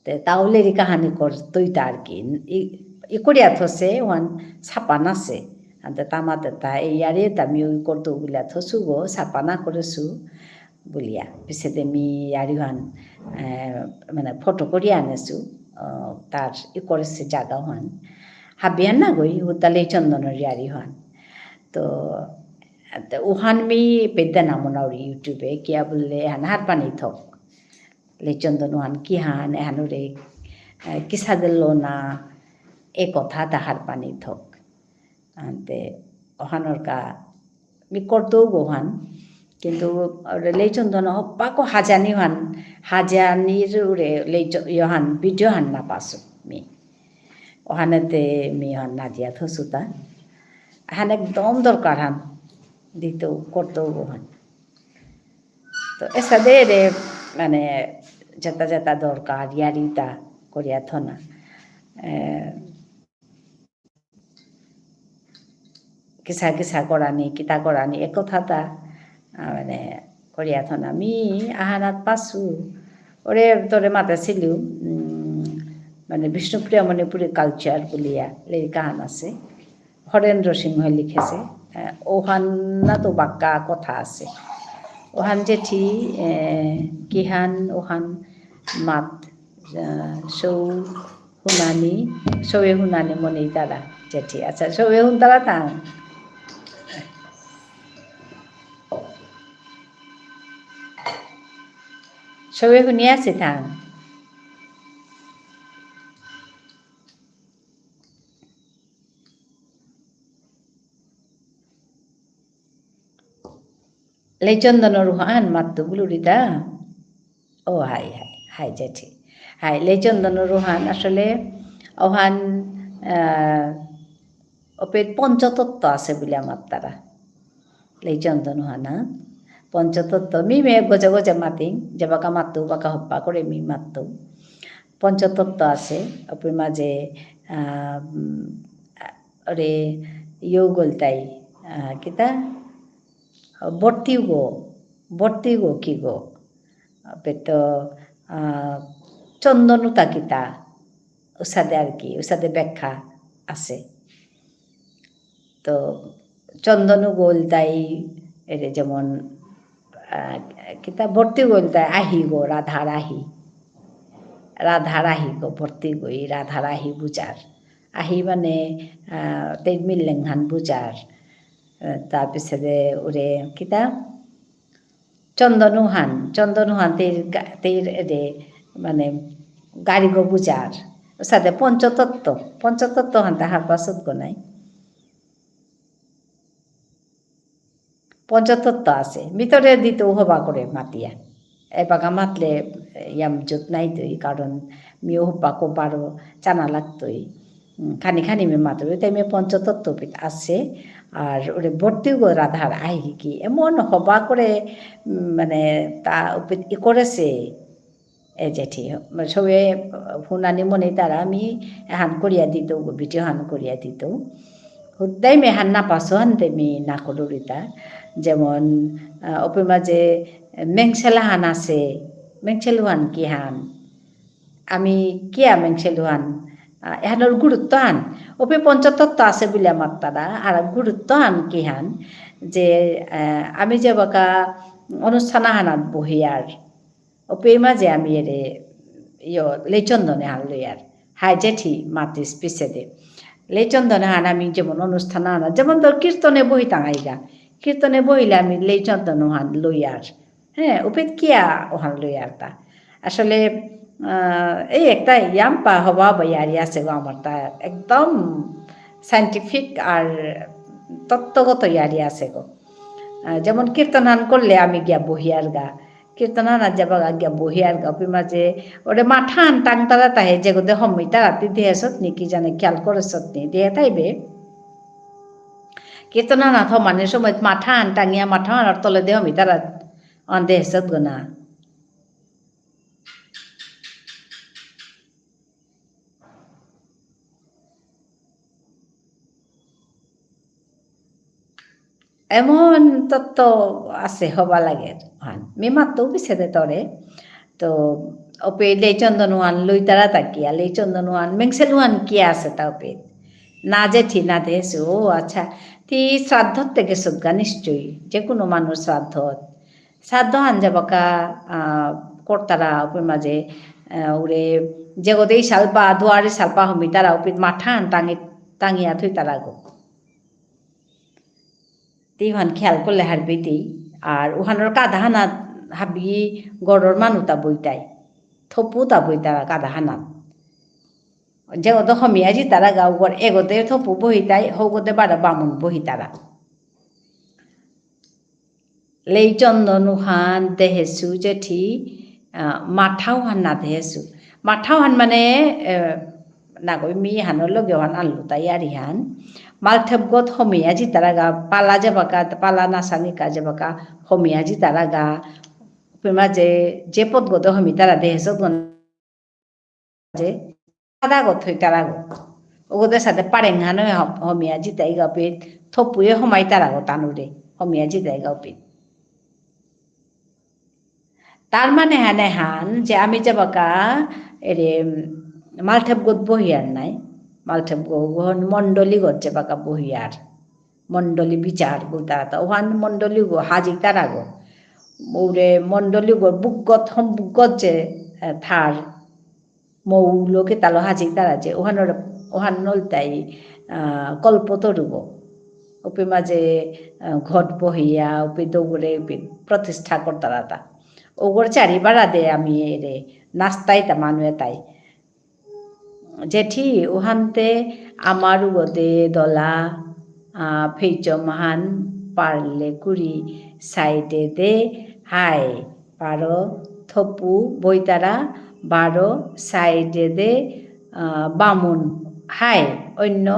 তে তাও লেরি কাহানি করতইতা আর কি। ই, ই করিয়া থসে, ওহান ছাপা নাসে। আনতে তামাতে তা, এই ইয়ারে তা মি ওই করতো বুলিয়া থসু গো, ছাপা না করেসু বুলিয়া। পিছেদে মি ইয়ারি ওহান, এ, মানে ফটো করিয়া আনেসু, আহ, তার ই করেসে জাগা ওহান। হাবিয়ান না গই, হুতা লেইচন্দনর ইয়ারি ওহান। তো, তো ওহান মি পেদ্দা না মনাউরি YouTube-এ, কিয়া বুললে, এহান হারপানি থক। লেইচন্দন ওহান কিহান, এহানরে, এ, কিসাদে লনা, এ কথা তা হারপানি থক। আনতে, ওহানর কা, মি করতৌ গোহান, কিন্তু ওরে লেইচন্দন হব্বাকো হাজানি হান, হাজানির উরে লেইচ-, ইয়হান, video হান না পাসু মি। ওহানেতে মি হান না দিয়া থসুতা। হান একদম দরকার হান, দিতৌ করতৌ গোহান। তো এসাদে রে, মানে, যেতা যেতা দরকার, ইয়ারিতা করিয়া থনা। এ, কিসা কিসা করানি, কিতা করানি, এ কথাতা, আ, মানে, করিয়া থনা। মি আহানাত পাসু, ওরে তোরে মাতেসিলু, উম, মানে, বিষ্ণুপ্রিয়া মণিপুরী culture বুলিয়া লেরিক আহান আসে। হরেন্দ্র সিংহ লিখেসে। এ, ওহানাত বাক্কা কথা আসে। ওহান জেঠি, এ, কিহান ওহান মাত, আ, সৌ হুনানি, সৌয়ে হুনানি মনেইতারা জেঠি। আচ্ছা, সৌয়ে হুনতারা থাং। সৌয়ে হুনিয়া আসি থাং। লেইচন্দনর ওহান মাত্তু বুলুরিতা। ও, হাই, হাই, হাই, জেঠি। হাই, লেইচন্দনর ওহান আসলে ওহান, আহ, ওপেত পঞ্চতত্ত্ব আসে বুলিয়া মাত্তারা। লেইচন্দন ওহানা। পঞ্চতত্ত্ব, মি মে গজে গজে মাতিং, যেবাকা মাত্তু, বাকা হব্বা করে মি মাত্তু। পঞ্চতত্ত্ব আসে, ওপের মাঝে, আহ, উম, ওরে, ইয়ৌ গলতাই, আহ, কিতা? বর্তিগো, বর্তিগো কিগো? পেত, আহ, চন্দনুতা কিতা? উসাদে আর কি, উসাদে ব্যাখ্যা আছে। তো চন্দনু গোলদাই, এরে যেমন, আহ, কিতা ভর্তি গোলদাই আহি গো, রাধার আহি। রাধার আহি গো, ভর্তি গই, রাধার আহি বুজার। আহি মানে, আহ, তেই মিললেংহান বুজার। আহ, তার পিছে দে ওরে কিতা? চন্দনুহান, চন্দনুহান তেইর গা-, তেইর এদে, মানে, গারিগো বুজার। সাদে পঞ্চতত্ত্ব, পঞ্চতত্ত্ব হান তাহার পাছত গো নাই। পঞ্চতত্ত্ব আছে। ভিতরে দিতেও হবা করে মাতিয়া। এবাকা মাতলে ইয়াম জুত নাই তুই, কারণ মিও হবা কো বারো চানা লাগতই। উম, খানি খানি মে মাত্র, তাই মে পঞ্চতত্ত্ব পিত আছে। আর ওরে ভর্তি গো রাধার আহি কি, এমন হবা করে, উম, মানে, তা উপিত ই করেছে, এ জেঠি, সবে হুনানি মনে তারা আমি এহান করিয়া দিত, ভিডিও হান করিয়া দিত। হুদ্দাই মে হান না পাসো হান তে মি না করুরিতা। যেমন, আহ, ওপে মাঝে মেংসেলা হান আছে, মেংসেলু হান কি হান? আমি কিয়া মেংসেলু হান? আহ, এহানোর গুরুত্ব হান। ওপে পঞ্চতত্ত্ব আছে বুলিয়া মাত্তারা, আর গুরুত্ব হান কি হান? যে, আহ, আমি যে বাকা অনুষ্ঠান হানাত বহিয়ার, ওপে মাঝে আমি এরে, ইয়ো, লেইচন্দনে হান লইয়ার। হাই জেঠি মাতিস পিছেদে। লেইচন্দনে হান আমি যেমন অনুষ্ঠান হানা, যেমন ধর কীর্তনে বহি টাঙাইগা। কীর্তনে বহিলে আমি লেইচন্দন হান লইয়ার। হ্যাঁ, ওপেত কিয়া ওহান লইয়ার তা। আসলে, আহ, এই একটা ইয়াম্পা হবা বা ইয়ারি আছে গো আমার তা। একদম scientific আর তত্ত্বগত ইয়ারি আছে গো। আহ, যেমন কীর্তন হান করলে আমি গিয়া বহিয়ার গা। কীর্তন হানা যাবা গা গিয়া বহিয়ার গা, ওপি মাঝে ওরে মাঠান টাংতারা তাহে, যেগোদে হমিতারা তি দেহেসত নি কি জানে খেয়াল করেসত নি, দেহে থাইবে। কীর্তন হানা থমানির সময় মাঠান টাঙিয়া মাঠান আর তলে দে হমিতারা অন দেহেসত গো না। এমন তত্ত্ব আছে হবা লাগে হান। মি মাত্তু পিছেদে তরে। তো, ওপে লেইচন্দন ওহান লইতারা তাকিয়া, লেইচন্দন ওহান, মেংসেল ওহান কি আছে তা ওপে? না জেঠি, না দেহেসু, ও আচ্ছা। তি শ্রাদ্ধত তে গেসত গা নিশ্চয়ই, যে কোনো মানুষ শ্রাদ্ধত। শ্রাদ্ধ হান যাবাকা, আহ, করতারা ওপে মাঝে, আহ, ওরে, যেগোদে ইশালপা, দুয়ার ইশালপা হমিতারা ওপে মাঠান টাঙি-, টাঙিয়া থইতারা গো। তি ওহান খেয়াল করলে হারবি তি। আর ওহানর কাদা হানাত হাবি গরর মানুতা বইতাই। থপুতা বইতারা কাদা হানাত। যেগোদে হমিয়া যিতারা গা উগর এগোদে থপু বহিতাই, হগোদে বারো বামুন বহিতারা। লেইচন্দন ওহান দেহেসু জেঠি, আহ, মাঠা ওহান না দেহেসু। মাঠা ওহান মানে, আহ, নাগই মি হানর লগে ওহান আনলু তাই আর ইহান। মালঠেপগত হমিয়া যিতারা গা, পালা যাবাকা, পালা নাসানিকা যাবাকা, হমিয়া যিতারা গা। ওপে মাঝে যে পথগত হমিতারা দেহেসত গো যে কাদাগো থইতারাগো। ওগোদের সাথে পারেং হানো হ-, হমিয়া যিতাই গাপিত, থপুয়ে হমাইতারাগো তানুরে, হমিয়া যিতাই গাপিত। তার মানে হানে হান যে আমি যাবাকা এরে, উম, মালঠেপগত বহিয়ার নাই, মালঠেপগো গহন মণ্ডলীগত যাবাকা বহিয়ার। মণ্ডলী বিচার বুলতারা তা, ওহান মণ্ডলীগো হাজিতারাগো। ওরে মণ্ডলীগো বুকগত হম বুকগত যে, এ, থার, মৌলো কিতালো হাজিতারা যে, ওহানর, ওহান নলতাই, আহ, কল্পতরুগো। ওপে মাঝে, আহ, ঘট বহিয়া, ওপে দৌড়ে, ওপে প্রতিষ্ঠা করতারা তা। ওগর চারি বারা দে আমি এরে, নাস্তাই তা মানুয়ে তাই। জেঠি, উহানতে আমার উগদে দলা, আহ, ফেইচম হান পারলে কুড়ি side এ দে, হাই, বারো থপু বইতারা, বারো side এ দে, আহ, বামুন, হাই, অন্য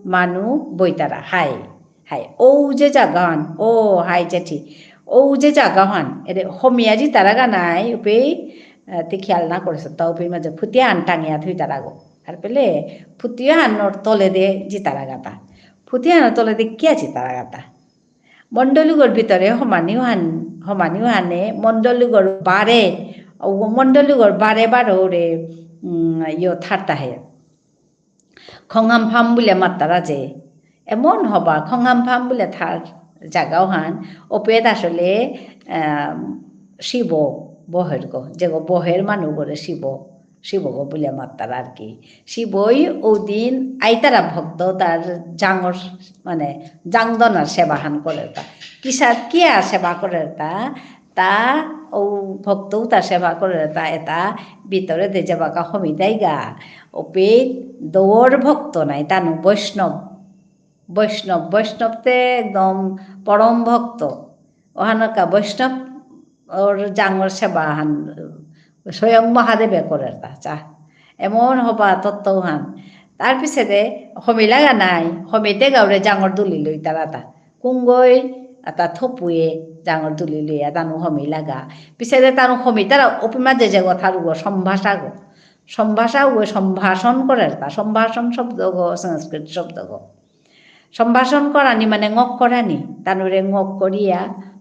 মানু বইতারা, হাই। হাই, ও যে জাগাহান, ও হাই জেঠি, ও যে জাগাহান, এরে হমিয়া যিতারাগা নাই, উপে, আহ, তে খেয়াল না করেসত, তা উপে মাঝে ফুতিয়াহান টাঙিয়া থুইতারাগো। আর পেলে ফুতিয়াহানর তলে দে যিতারাগাতা। ফুতিয়াহানর তলে দে কিয়া যিতারাগাতা? মণ্ডলীগর ভিতরে হমানিহান, হমানিহানে মণ্ডলীগর বারে, ও মণ্ডলীগর বারে বারো রে, উম, ইয়ো থারতাহে। খঙহাম ফাম বুলে মাত্তারা যে, এমন হবা, খঙহাম ফাম বুলে থার জাগাও হান, ওপেত আসলে, আহ, শিব বহেরগো, যেগো বহের মানুগরে শিব, শিবগো বুলে মাত্তারা আর কি। শিবই ওদিন আইতারা ভক্ত তার জাঙর, মানে, জাংদনার সেবাহান করেরতা। কিসার কিয়া সেবা করেরতা? তা ও ভক্ত উতা সেবা করেরতা, এতা ভিতরে দে যেবাকা হমিতাইগা। ওপেত দৌর ভক্ত নাই, তানু বৈষ্ণব। বৈষ্ণব, বৈষ্ণব তে একদম পরম ভক্ত। ওহানকা বৈষ্ণব ওর জাঙর সেবা হান স্বয়ং মহাদেবে করেরতা, চা। এমন হবা তত্ত্ব হান। তার পিছেদে হমিলাগা নাই, হমিতে গাউরে জাঙর দুলি লইতারাতা। কুঙ্গই আতা থপুয়ে জাঙর দুলি লইয়া তানু হমিলাগা। পিছেদে তানু হমিতারা ওপেমা যে যে কথারগো, সম্ভাষাগো। সম্ভাষাগো, সম্ভাষণ করেরতা। সম্ভাষণ শব্দগো, সংস্কৃত শব্দগো। সম্ভাষণ করানি মানে ঙক করানি, তানুরে ঙক করিয়া,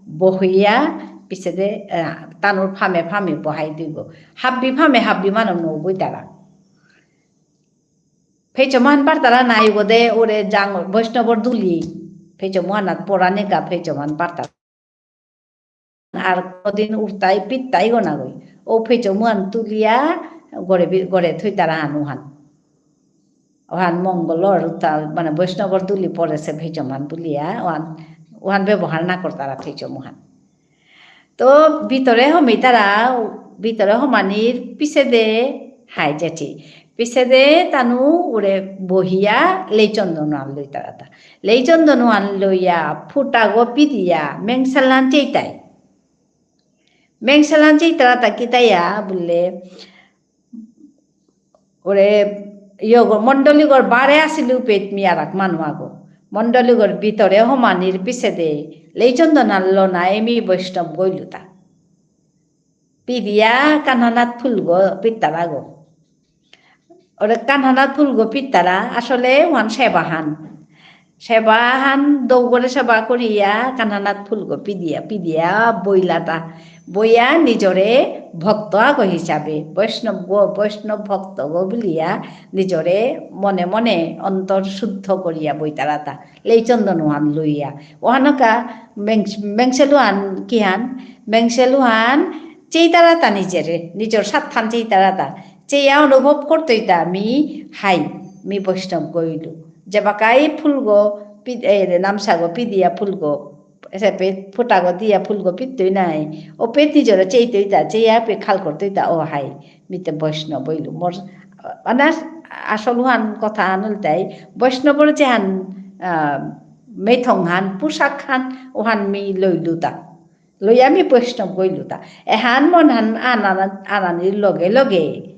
বহিয়া, পিছেদে, আহ, তানুর ফামে ফামে বহাই দিগো। হাব্বি ফামে হাব্বি মানু নৌবই তারা। ফেচমহান পারতারা নাই গদে ওরে জাঙ বৈষ্ণবর দুলি। ফেচমহানাত পরানিকা ফেচমহান পারতারা। আর কোনোদিন উঠতাই পিত্তাই গো না গই। ও ফেচমহান তুলিয়া গড়ে বি-, গড়ে থইতারা হান ওহান। ওহান মঙ্গলর উতা-, মানে বৈষ্ণবর দুলি পড়েছে ফেচমহান বুলিয়া, ওহান, ওহান ব্যবহার না করতারা ফেচমহান। তো ভিতরে হমিতারা, ভিতরে হমানির পিছেদে হাই জেঠি। পিছেদে তানু উরে বহিয়া লেইচন্দন আন লইতারাতা। লেইচন্দন আন লইয়া ফুটাগো পিদিয়া মেংসালান চেইতাই। মেংসালান চেইতারাতা কিতাইয়া বুললে, ওরে, ইয়গো, মণ্ডলীগর বারে আসিলু পেট মি আরাক মানু আগো। মণ্ডলীগর ভিতরে হমানির পিছেদে, লেইচন্দন আন লনা এমি বৈষ্ণব গইলুতা। পিদিয়া কানহানাত ফুলগো পিত্তারাগো। ওরে কানহানাত ফুলগো পিত্তারা, আসলে ওহান সেবাহান। সেবাহান দৌগরে সেবা করিয়া, কানহানাত ফুলগো পিদিয়া, পিদিয়া বইলাতা। বইয়া নিজরে ভক্ত আগ হিসাবে, বৈষ্ণব গো, বৈষ্ণব ভক্ত গো বুলিয়া নিজরে মনে মনে অন্তর শুদ্ধ করিয়া বইতারাতা। লেইচন্দন ওহান লইয়া। ওহানকা মেং-, মেংসেলুহান কিহান? মেংসেলুহান চেইতারাতা নিজরে, নিজর সাতহান চেইতারাতা। চেয়া অনুভব করতইতা মি হাই, মি বৈষ্ণব গইলু। যেবাকাই ফুলগো পি-, এ, নামসাগো পিদিয়া ফুলগো, এসে পে ফুটাগো দিয়া ফুলগো পিতই নাই। ও পেট নিজরে চেইতইতা, চেয়া পে খাল করতইতা, ও হাই, মিতে বৈষ্ণব হইলু। মোর, মানে, আসল হান কথা হান হলতাই, বৈষ্ণবর যে হান, আহ, মেথং হান, পোশাক হান, ওহান মি লইলুতা। লইয়া মি বৈষ্ণব গইলুতা। এহান মন হান আনানা-, আনানির লগে লগে,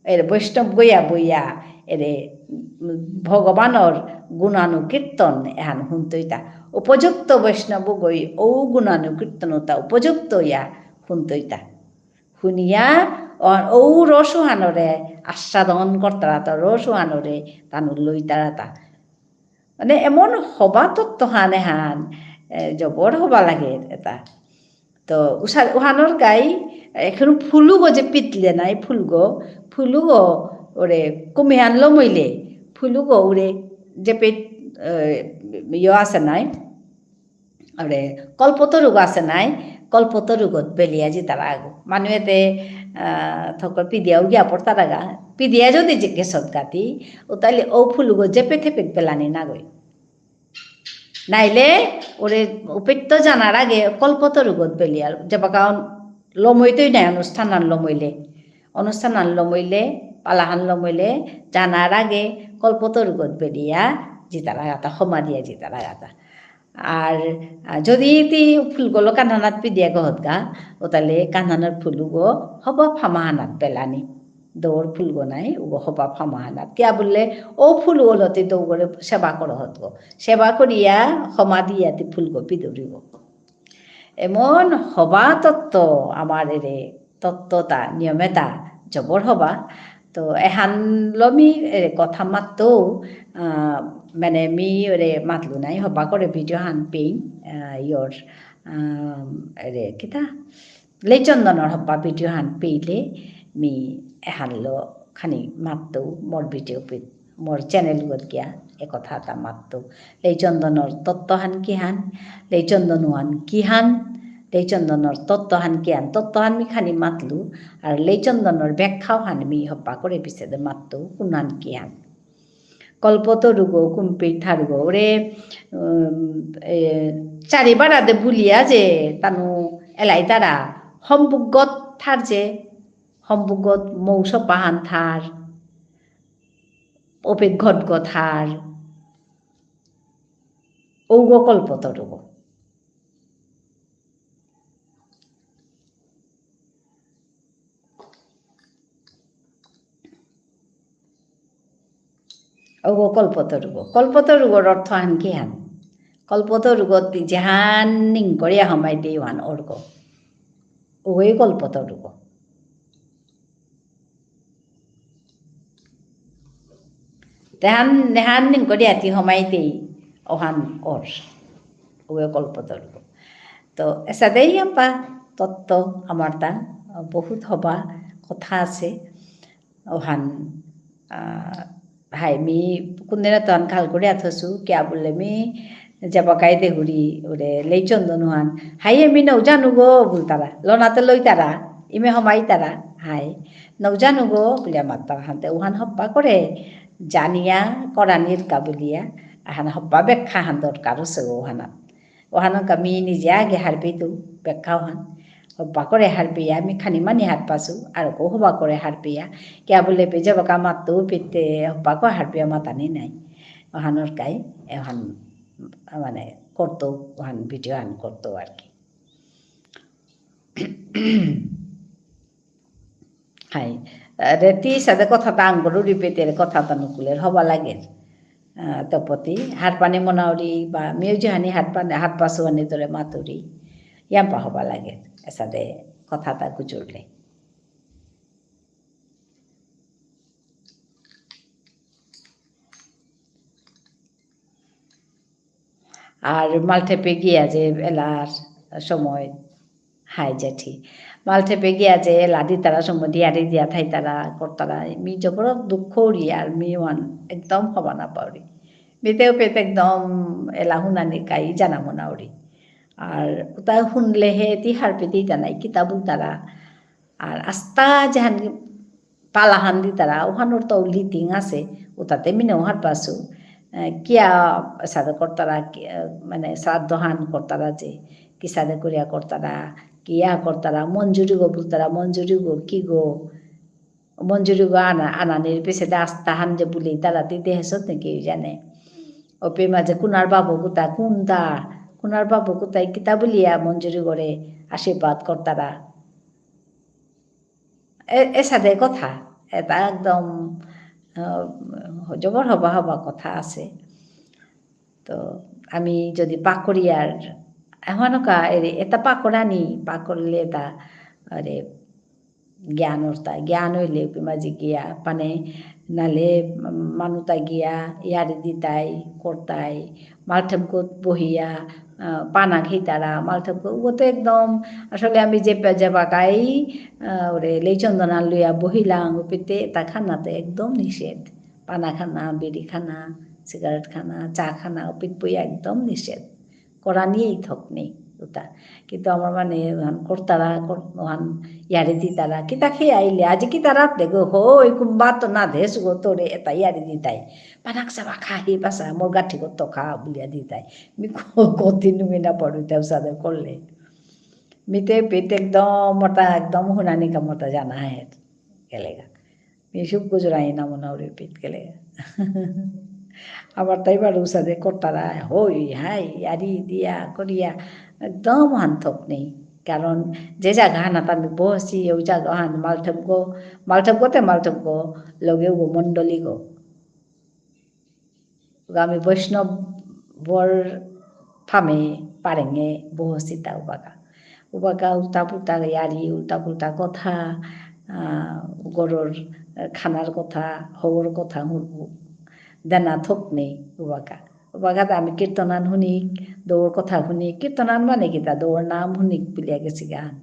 এরে বৈষ্ণব গইয়া বইয়া, এরে, উম, ভগবানর গুণানুকীর্তন এহান হুনতইতা। উপযুক্ত বৈষ্ণব গই ঔ গুণানুকীর্তনতা উপযুক্ত ইয়া হুনতইতা। হুনিয়া, অ-, ঔ রসুহানরে আস্বাদন করতারাতা, রসুহানরে তানু লইতারাতা। মানে, এমন হবা তত্ত্ব হান এহান, এ, জবর হবা লাগে এতা। তো, উসার, উহানর গাই, এখন ফুলুগো যে পিতলে নাই, ফুলগো, ফুলুগো ওরে কুমিহান লমইলে, ফুলুগো ওরে যে পিত, এ, ইয়ো আছে নাই, ওরে কল্পতরুগ আছে নাই, কল্পতরুগত বেলিয়া জিতারা আগো। মানুয়েতে, আহ, থকর পিদিয়াও গিয়া পড়তারাগা, পিদিয়া যদি জিজ্ঞেসত গাতি, ও তাইলে ও ফুলুগো যেপে থেপে বেলানি নাগই। নাইলে ওরে উপেত্ত জানার আগে কল্পতরুগত বেলিয়ার, যেবাকা লমইতই নাই অনুষ্ঠান আন লমইলে, অনুষ্ঠান আন লমইলে, পালাহান লমইলে, জানার আগে কল্পতরুগত বেলিয়া জিতারা গাতা, হমা দিয়া জিতারা গাতা। আর, আহ, যদি তি ফুলগুলো কানহানাত পিদিয়া গহতগা, ও তাহলে কানহানার ফুলুগো হবা ফামাহানাত বেলানি। দৌর ফুলগো নাই, উগো হবা ফামাহানাত। কিয়া বুললে, ও ফুলগুলো তি দৌগরে সেবা করো হতগো। সেবা করিয়া হমা দিয়া তি ফুলগো পিদুরিগো। এমন হবা তত্ত্ব আমার এরে তত্ত্বতা, নিয়মেতা, জবর হবা। তো এহান লমি এরে কথা মাত্ত, আহ, মানে মি ওরে মাতলু নাই, হবা করে video হান পেইন, আহ, ইয়র, আহ, এরে কিতা? লেইচন্দনর হবা video হান পেইলে মি এহানলো খানি মাত্ত মোর video পে মোর channel গত গিয়া এ কথা এতা মাততৌ। লেইচন্দনর তত্ত্বহান কিহান, লেইচন্দন ওহান কিহান, লেইচন্দনর তত্ত্বহান কিহান, তত্ত্বহান মি খানি মাতলু, আর লেইচন্দনর ব্যাখ্যাহান মি হবা করে পিছেদে মাততৌ, কুনহান কিহান। কল্পতরুগ, কুম্পেই থারগ, ওরে, উম, এ, চারিবারাদে বুলিয়া যে তানু এলাইতারা, হমবুকগত থার যে, হমবুকগত মৌসপাহান থার, ওপে ঘটগ থার, ঔগ কল্পতরুগ। ঔগ কল্পতরুগ। কল্পতরুগর অর্থহান কিহান? কল্পতরুগত যেহান নিংকরিয়া হমাইতেই ওহান অরগ। ঔগই কল্পতরুগ। তেহান, নেহান নিংকরিয়া তি হমাইতেই ওহান অর। ঔগই কল্পতরুগ। তো, এসাদেই ইয়াম্পা তত্ত্ব আমার তা, বহুত হবা কথা আছে। ওহান, আহ, হাই মি কুন্দিনা তহান খাল করিয়া থসু, কিয়া বুললে মি যাবাকাই দেহুরি, ওরে লেইচন্দন ওহান। হাই মি নৌ জানুগ বুলতারা, লনাতে লইতারা, ইমে হমাইতারা, হাই। নৌ জানুগ বুলিয়া মাততারা হানতে, ওহান হবা করে জানিয়া করানির কা বুলিয়া, আহান হবা ব্যাখ্যাহান দরকার আছে ওহানাত। ওহানকা মি নিজে আগে হারপেইতু ব্যাখ্যা ওহান। হবা করে হারপেয়া, মি খানি মানি হারপাসু, আরকো হবা করে হারপেয়া। কিয়া বুললে পে যাবাকা মাততৌ পিতে হবা করে হারপেয়া মাতানি নাই। ওহানর কাই, এহান, মানে, করতৌ, ওহান video হান করতৌ আর কি। হাই, আহ, রেতি সাদে কথা তা আঙকরুরি পেতের কথা তা নুকুলের হবা লাগের। আহ, তপতি, হারপানি মনাউরি বা মিউ যেহানি হারপানি, হারপাসুয়ানি তোরে মাতুরি, ইয়াম্পা হবা লাগের। এসাদে কথা তা গুজুরলে। আর মালঠেপে গিয়া যে এলার সময়, হাই জেঠি। মালঠেপে গিয়া যে এলা দিতারা সময় দিয়ারি দিয়া থাইতারা করতারা, মি জবর দুঃখ উড়ি আর মি ওয়ান একদম হবা না পাউরি। মিতেও পেতে একদম এলা হুনানি কাই জানা মনা উড়ি। আর উতা হুনলে হে তি হারপে দিতা নাই, কিতা বুলতারা। আর আস্তা যেহান পালাহান দিতারা, ওহানর তো লিটিং আছে, ওতাতে মিনে ওহার পাসু, আহ, কিয়া সাদে করতারা, কি, আহ, মানে শ্রাদ্ধহান করতারা যে, কি সাদে করিয়া করতারা, কিয়া করতারা, মঞ্জুরি গো বুলতারা, মঞ্জুরি গো, কি গো, মঞ্জুরি গো আনা, আনানির পিছে দে আস্তাহান যে বুলি তারা দিতে হেসত নাকি জানে। ওপে মাঝে কুনার বাবু কুতা, কুন্তা, কুনার বাবু কুতা, কিতা বুলিয়া মঞ্জুরি গরে আশীর্বাদ করতারা। এ-, এসাদে কথা, এটা একদম, আহ, জবর হবা হবা কথা আছে। তো আমি যদি পাকরিয়ার, এমনকা এরে, এটা পাকরানি, পাকরলে এটা, আরে, জ্ঞান অর্থা, জ্ঞান হইলে পিমাজি গিয়া, মানে, নালে মানুতা গিয়া, ইয়ারি দিতাই, করতাই, মালঠেমকত বহিয়া, আহ, পানা খেতারা, মালঠেমকত, ও তো একদম, আসলে আমি যে পে-, যে বাকাই, আহ, ওরে লেইচন্দনা লইয়া বহিলাং, ওপিতে তা খানাতে একদম নিষেধ। পানা খানা, বিড়ি খানা, সিগারেট খানা, চা খানা, ওপিত বইয়া একদম নিষেধ। করানিয়েই থক নেই, ওটা। কিন্তু আমার মানে ওহান করতারা, কর-, ওহান ইয়ারি দিতারা, কিতা খেয়ে আইলে, আজি কিতা রাত দেখো, হো, ওই কুম্বা তো না দেশ গো তোরে, এটা ইয়ারি দিতাই। পানাক চাবা খা, হি পাসা, মোর গাঠি করতো খা, বুলিয়া দিতাই। মি ক-, কতি নুমি না পড়ু, তেও সাদে করলে। মিতে পেট একদম, মোটা একদম হুনানি কা মোটা জানা হে, গেলেগা। মি সুপ গুজরাই না মনে ওরে পেট গেলেগা। আবার তাই বারো সাদে করতারা, হই, হাই, ইয়ারি দিয়া, করিয়া, একদম হান থক নেই। কারণ যে জায়গা হানাত আমি বসি, ওই জায়গা হান মালঠেপ গো, মালঠেপ গো তে মালঠেপ গো, লগে ও মণ্ডলী গো। আমি বৈষ্ণবর ফামে পারেঙে বহসিতা উবাকা। উবাকা উল্টা পুল্টা ইয়ারি, উল্টা পুল্টা কথা, আহ, গরর খানার কথা, হবর কথা হুনবো। দেনা থক নেই উবাকা। উবাকাতে আমি কীর্তনান হুনিক, দৌর কথা হুনিক, কীর্তনান মানে কিতা, দৌর নাম হুনিক বুলিয়া গেছি গান।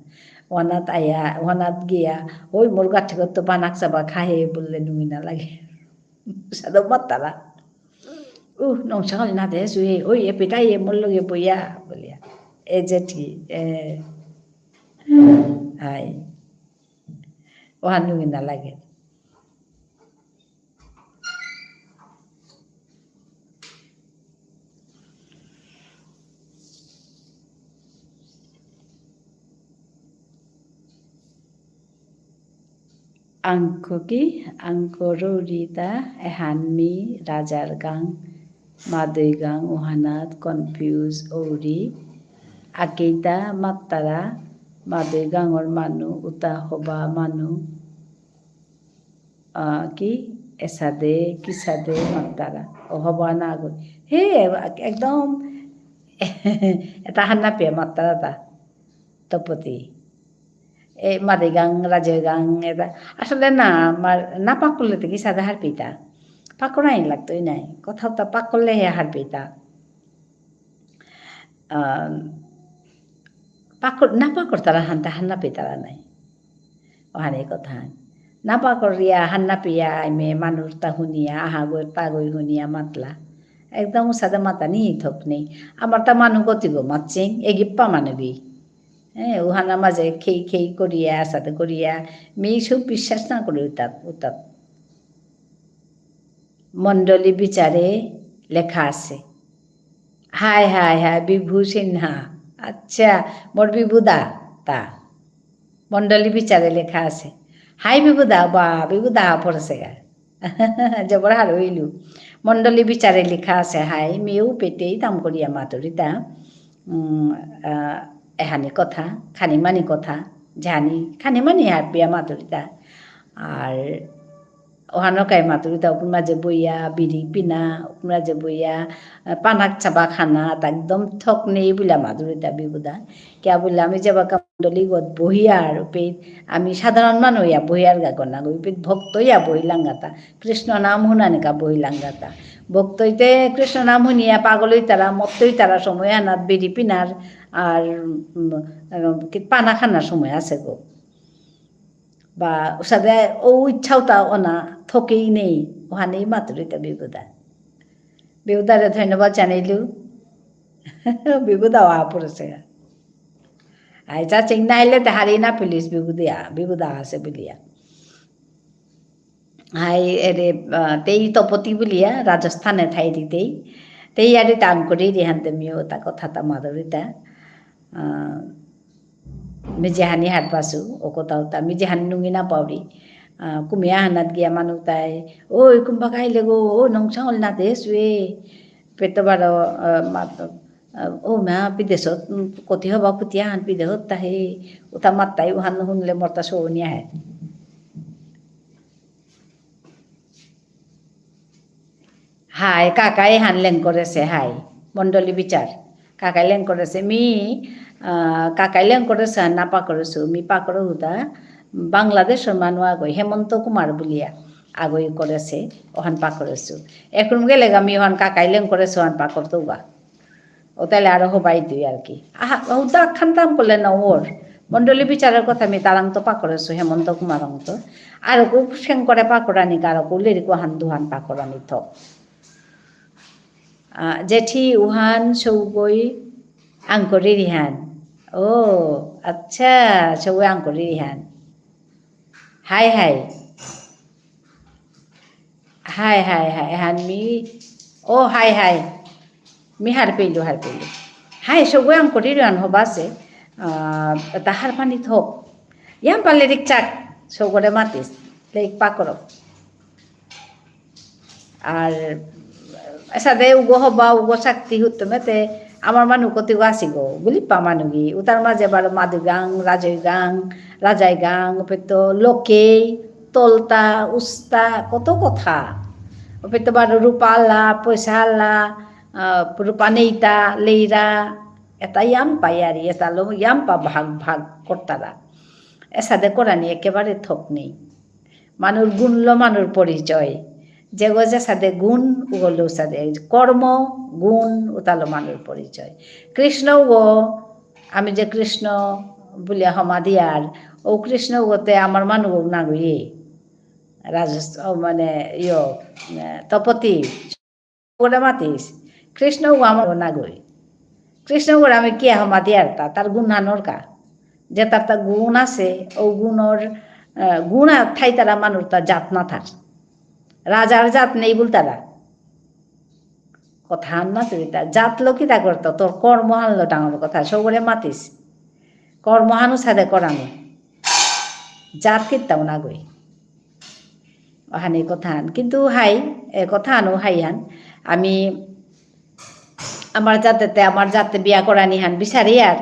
ওয়ানাত আয়া, ওয়ানাত গিয়া, ওই মোর গাঠিগত তো বানাক চাবা খাহে বুললে নুই না লাগে। সাদে মাতারা। "উহ, নংসাঙল না দেসু এ, ওই এ পিতাই এ মোর লগে বইয়া," বুলিয়া। এ জেঠি, এ, হাই। ওহান নুঙি না লাগে। আংককি, আংকরৌরি তা, এহান মি, রাজার গাং, মাদৈ গাং, উহানাত, confuse, ঔরি, আকেইতা, মাত্তারা, মাদৈ গাঙর মানু, উতা হবা মানু, আহ, কি, এসাদে, কিসাদে, মাত্তারা, ও হবা না গই। হে, একদম, এটা হান্না পেয়ে মাত্তারা তা। তপতি। এ, মাদৈ গাং, রাজৈ গাং, এটা। আসলে না, আমার, না পাকরলে তো কিসাদে হারপিতা। পাকরাই লাগতই নাই। কথাও তো পাকরলে হে হারপিতা। আহ, পাকর-, না পাকরতারা হানতে হান্না পেতারা নাই। ওহানে কথা। না পাকরিয়া, হান্না পিয়া, আইমে মানুর তা হুনিয়া, আহা গই, তা গই হুনিয়া মাতলা। একদম উসাদে মাতানি থক নেই। আমার তা মানু গতিগো মাতচিং, এগিপ্পা মানুবি। হ্যাঁ, উহানা মাঝে খেই খেই করিয়া, সাথে করিয়া, মি সব বিশ্বাস না করি উতাত, উতাত। মণ্ডলী বিচারে লেখা আছে। হাই, হাই, হাই, বিভু সিনহা। আচ্ছা, মোর বিভুদা, তা। মণ্ডলী বিচারে লেখা আছে। হাই বিভুদা, বা, বিভুদা পড়ছে গা। জবর হার হইলু। মণ্ডলী বিচারে লেখা আছে, হাই, মিউ পেতেই তাম করিয়া মাতুরিতা। উম, আহ, এহানি কথা, খানি মানি কথা, জানি, খানি মানি হারপিয়া মাতুরিতা। আর ওহানো কাই মাতুরিতা, ওপর মাঝে বইয়া, বিড়ি পিনা, ওপর মাঝে বইয়া, আহ, পানাক চাবা খানা, তা একদম থক নেই বুলা মাতুরিতা বিভুদা। কিয়া বুলা আমি যাবা কা মণ্ডলী গত বহিয়া আর উপে আমি সাধারণ মানু ইয়া বহিয়ার গা গনা গো, উপে ভক্ত ইয়া বহিলাঙ্গাতা, কৃষ্ণ নাম হুনানিকা বহিলাঙ্গাতা। ভক্ত ইতে কৃষ্ণ নাম হুনিয়া পাগল ইতারা, মত্ত ইতারা সময় আনাত বিড়ি পিনার আর, উম, উম, কি পানা খানার সময় আছে গো। বা উসাদে ও ইচ্ছাও তা ওনা থকেই নেই, ওহানেই মাতুরিতা বিভুদা। বিভুদারে ধন্যবাদ জানাইলু। বিভুদা ওয়া পড়েছে। আই চাচিং নাইলে তে হারি না পুলিশ বিভুদিয়া, বিভুদা আছে বুলিয়া। হাই এরে, আহ, তেই তপতি বুলিয়া, রাজস্থানে থাই দিতেই। তেই আরে তাম করি রিহান দে মিও তা কথা তা মাদুরি তা। আহ, মি যেহানি হারপাসু, ও কথা উতা, মি যেহানি নুঙি না পাউরি। আহ, কুমিয়া হানাত গিয়া মানু তাই, "ওই কুম্বা কাইলে গো, ও নংসাঙল না দেসু এ।" পেতো বারো, আহ, মাত, আহ, "ও মা, বিদেশত, উম, কতি হবা কুতিয়া হান বিদেশত তাহে।" উতা মাত্তাই উহান হুনলে মরতা সৌনি আহে। হাই, কাকাই হান লেং করেছে, হাই। মণ্ডলী বিচার। কাকাই লেং করেছে। মি, আহ, কাকাই লেং করেছে, না পাকরেছু। মি পাকরে হুদা। বাংলাদেশর মানু আগই, হেমন্ত কুমার বুলিয়া। আগই করেছে, ওহান পাকরেছু। এখন গেলে গা মি ওহান কাকাই লেং করেছে, ওহান পাকরতৌগা। ও তাইলে আরো হবাই তুই আর কি। আহা, ও দাগ খানতাম করলে না ওর। মণ্ডলী বিচারের কথা আমি তারাং তো পাকরেছু, হেমন্ত কুমারং তো। আর কো সেং করে পাকরানি, কারো কো লেরিক ওহান দুহান পাকরানি থক। আহ, জেঠি উহান সৌগই আঙকরি রিহান। ও, আচ্ছা, সৌগই আঙকরি রিহান। হাই, হাই। হাই, হাই, হাই, হান মি, ও, হাই, হাই। মি হারপেইলু, হারপেইলু। হাই, সৌগই আঙকরি রিহান হবাসে, আহ, এটা হারপানি থক। ইয়াম পালে রিক চাক, সৌগরে মাতিস, লেক পাকরক। আর এসাদে উগো হবা, উগো শক্তি হুত্তমেতে, আমার মানু কতিগো আসিগো, বুলিপা মানুগি, উতার মাঝে বারো মাদুগাং, রাজৈগাং, রাজাইগাং, পেতো লোকেই, তলতা, উস্তা, কত কথা। পেতো বারো রূপা আলা, পয়সা আলা, আহ, রূপা নেইতা, লেইরা, এটা ইয়াম পাই আর, এটা লো ইয়াম পা ভাগ ভাগ করতারা। এসাদে করানি একেবারে থক নেই। মানুর গুণ লো মানুর পরিচয়। যেগো যেসাদে গুণ, উগলো সাদে কর্ম, গুণ, উতালো মানুর পরিচয়। কৃষ্ণ উগো, আমি যে কৃষ্ণ বুলিয়া হমা দিয়ার, ও কৃষ্ণ উগোতে আমার মানু নাগইয়ে। রাজস-, ও মানে, ইয়ো, এ, তপতি, ওরে মাতিস। কৃষ্ণ ও আমার নাগই। কৃষ্ণ ওরে আমি কিয়া হমা দিয়ার তা, তার গুণ আনোর কা। যে তার তা গুণ আছে, ও গুণর, এ, গুণ আর থাই তারা মানুর তা জাত না থার। রাজার জাত নেই বলতারা। কথা আন না তুই তা। জাত লো কিতা করতো? তোর কর্ম আনলো ডাঙর কথা। সবরে মাতিস। কর্ম আনু সাদে করানি। জাত কিত্তাও না গই। অহানি কথা আন। কিন্তু হাই, এ কথা আনু হাই হান। আমি আমার জাতেতে, আমার জাতে বিয়া করানি হান বিচারি আর।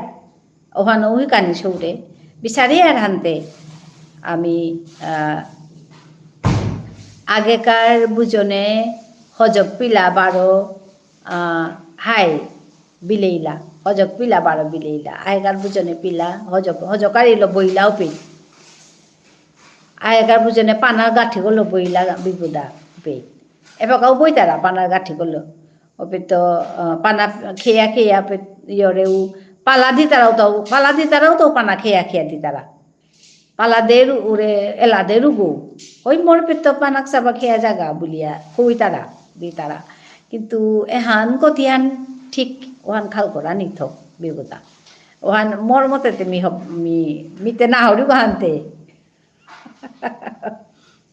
অহানো উহিকানি সৌরে। বিচারি আর হানতে। আমি, আহ, আগেকার বুজনে হজক পিলা বারো, আহ, হাই বিলেইলা। হজক পিলা বারো বিলেইলা। আগেকার বুজনে পিলা, হজক, হজকারি লো বইলাও পি। আগেকার বুজনে পানার গাঠিগুলো বইলা বিগুদা পি। এবাকাও বইতারা পানার গাঠিগুলো। ওপে তো, আহ, পানা খেয়া খেয়া পে ইয়রেউ পালা দিতারাও তো, পালা দিতারাও তো পানা খেয়া খেয়া দিতারা। পালা দেরু উরে এলা দেরু গো। ওই মোর পেট তো পানাক সাবা খেয়া জাগা বুলিয়া কইতারা, দিতারা। কিন্তু এহান কতিয়ান ঠিক ওহান খাল করা নিথ বিগুতা। ওহান মোর মতে তে মি হব-, মি, মিতে না হরি গো হানতে।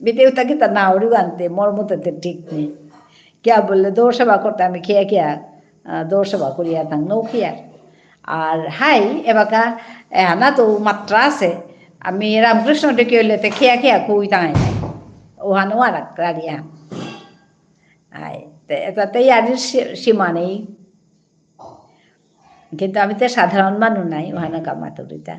মিতে উতা কিতা না হরি গো হানতে, মোর মতে তে ঠিক নেই। কিয়া বললে দৌর সেবা করতে আমি খেয়া খেয়া, আহ, দৌর সেবা করিয়া থাং নৌ খেয়ার। আর হাই, এবাকা, এহানা তো মাত্রা আছে। আমি রামকৃষ্ণ ডেকে হইলে তে খেয়া খেয়া কই তাই নাই। ওহানো আর এক রাড়িয়া। হাই, তে এটাতে ইয়ারির সী-, সীমা নেই। কিন্তু আমি তে সাধারণ মানু নাই, ওহানো কামাতুরিতা।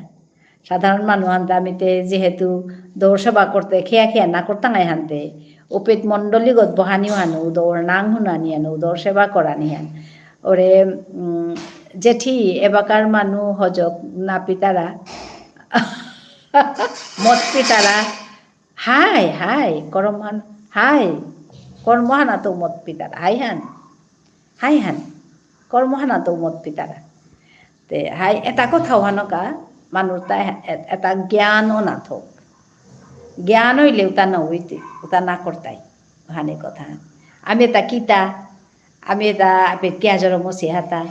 সাধারণ মানু আনতে আমি তে যেহেতু দৌর সেবা করতে খেয়া খেয়া না করতাম আই হানতে, উপিত মণ্ডলীগত বহানি হানু, দৌর নাং হুনানি হানু, দৌর সেবা করানি হান। ওরে, উম, জেঠি, এবাকার মানু হজক না পিতারা, মদ পিতারা, হাই, হাই, কর্মহান, হাই, কর্মহানা তো মদ পিতারা, হাই হান, হাই হান, কর্মহানা তো মদ পিতারা। তে, হাই, এটা কথা হানকা, মানুর তা এ-, এটা জ্ঞান অনা থক। জ্ঞান হইলে উতা না হইতে, উতা না করতাই, হানি কথা। আমি এটা কিতা, আমি এটা আপে কিয়া জরম সে হাতা,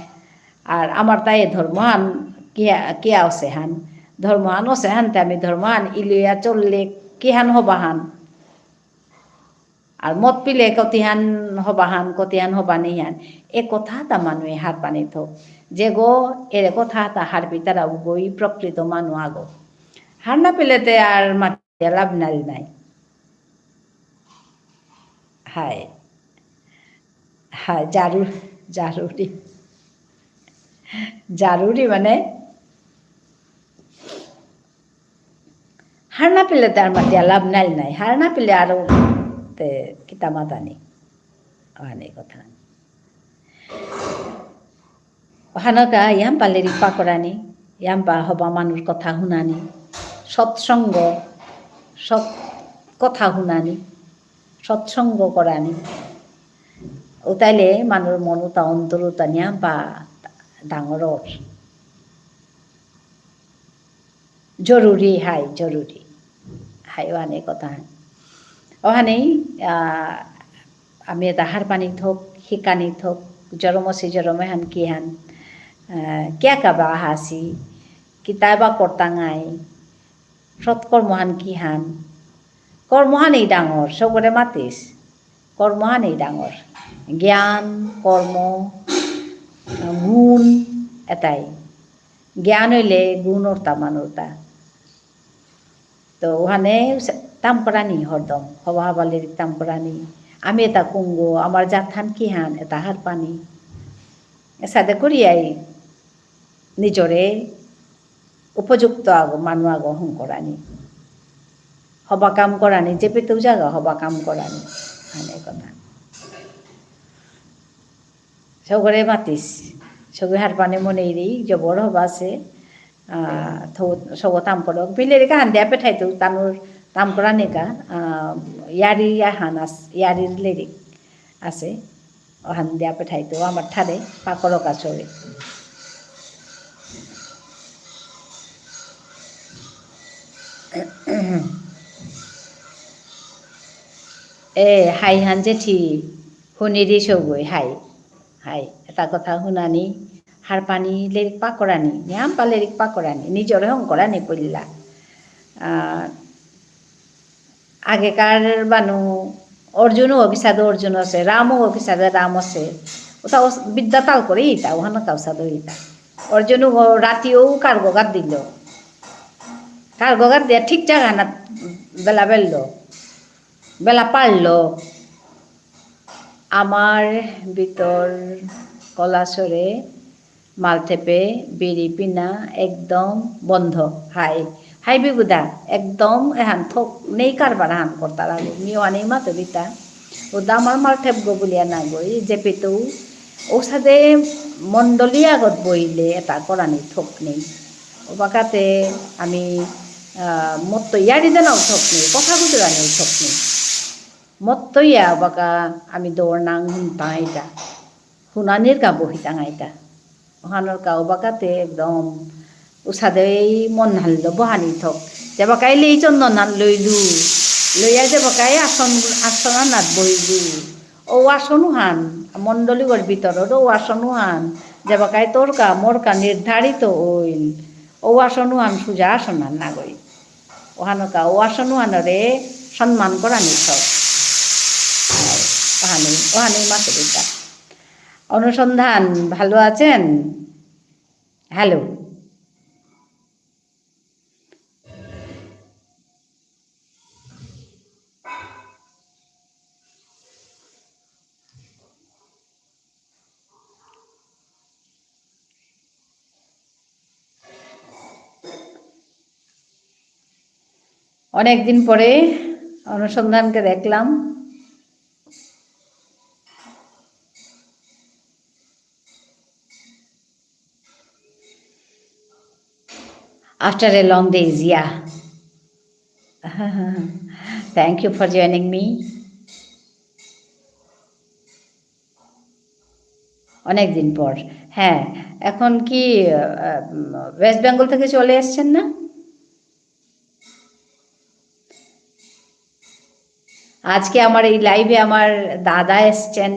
আর আমার তাই ধর্মহান কিয়া, কিয়া আছে হান, ধর্মহান আছে হান, তে আমি ধর্মহান ইলিয়া চললে কিহান হবা হান। আর মদ পিলে কতিহান হবা হান, কতিহান হবা নেই হান। এ কথা তা মানুয়ে হার পানি থক। যে গো, এরে কথা তা হার পিতারা উগই প্রকৃত মানু আগো। হার না পিলে তে আর মাতিয়া লাভ নাই নাই। হায়। হায়, জারু-, জারুরি। জারুরি মানে, হার না পিলে তার মাতিয়া লাভ নাই নাই। হার না পিলে আরো তে কিতা মাতানি। অহানি কথা। অহানকা ইয়াম্পা লেরিক পাকরানি, ইয়াম্পা হবা মানুর কথা হুনানি, সৎসঙ্গ, সৎ কথা হুনানি, সৎসঙ্গ করানি। উতাইলে মানুর মন উতা অন্তর উতা নিয়াম্পা ডাঙর অর। জরুরি, হাই, জরুরি। হাই, অহানে কথা। অহানেই, আহ, আমি এটা হারপানি থক, হিকানি থক, জরমসি জরমে হান কি হান, আহ, কিয়া কাবা হাসি, কিতাবা করতাঙাই, সৎকর্ম হান কি হান, কর্মহানেই ডাঙর, সবরে মাতিস। কর্মহানেই ডাঙর। জ্ঞান, কর্ম, গুণ, এটাই। জ্ঞান হইলে গুণ অর্তা মান অর্তা। তো ওখানে তাম করানি হরদম, হবা হবা লেরিক তাম করানি। আমি এটা কুঙ্গ, আমার জাতহান কিহান, এটা হারপানি। এসাদে করিয়াই নিজরে উপযুক্ত আগো, মানু আগো হঙকরানি। হবা কাম করানি, যে পেতেও জাগা হবা কাম করানি। মানে কথা। সগরে মাতিস। সগরে হারপানি মনেইরি, জবর হবা আছে। আহ, থৌ-, সগ তাম করক। বিলেরিক আহান দিয়া পেঠাইতু, তানুর তাম করানিকা, আহ, ইয়ারি আহান আস-, ইয়ারির লেরিক আছে। অহান দিয়া পেঠাইতু আমার ঠারে পাকরকা ছবি। এ, হাই হান জেঠি, হুনিরি সৌগই, হাই। হাই, এতা কথা হুনানি, হারপানি লেরিক পাকরানি, নিয়াম্পা লেরিক পাকরানি, নিজরে হংকরানি পইলা। আহ, আগেকার বানু অর্জুনও কিসাদে অর্জুন আছে, রামও কিসাদে রাম আছে। ওতা ওস-, বিদ্যা তাল করে ইতা, ওহানো কাউসাদে ইতা। অর্জুনও রাতিও কার্গগাত দিল। কার্গগাত দিয়া ঠিক জায়গা না বেলা বেললো। বেলা পারলো। আমার ভিতর কলাসরে মালঠেপে বিড়ি পিনা একদম বন্ধ। হাই, হাই বিগুদা, একদম এহান থক নেই কারবার হান করতারা গো। মি ওহানেই মাতে বিতা। ওদা আমার মালঠেপ গো বুলিয়া না গই, যে পেতু, ওসাদে মণ্ডলী আগত বইলে এতা করানি থক নেই। ওবাকাতে আমি, আহ, মত্ত ইয়ারি দেনাও থক নেই, কথা গুজরানিও থক নেই। মত্ত ইয়া বাকা আমি দৌড় নাং হুনতাঙাইতা। হুনানির কা বহিতাঙাইতা। ওহানর কা ওবাকাতে একদম উসাদেই মন হানলো বহানি থক। যেবাকাই লেই চন্দন হান লইলু। লইয়া যেবাকাই আসন, আসন আনাত বইলু। ও আসন উহান, মণ্ডলীগর ভিতরর ও আসন উহান। যেবাকাই তোর কা, মোর কা নির্ধারিত হইল। ও আসন উহান সুজা আসন হান না গই। ওহানকা, ও আসন ওহানরে সম্মান করানি থক। ওহানি, ওহানি মাতুরিতা। অনুসন্ধান, ভালো আছেন? হ্যালো। অনেকদিন পরে অনুসন্ধানকে দেখলাম। After a long days, yeah. Thank you for joining me. অনেকদিন পর। হ্যাঁ, এখন কি, আহ, ওয়েস্ট বেঙ্গল থেকে চলে এসছেন না? আজকে আমার এই লাইভে আমার দাদা এসছেন,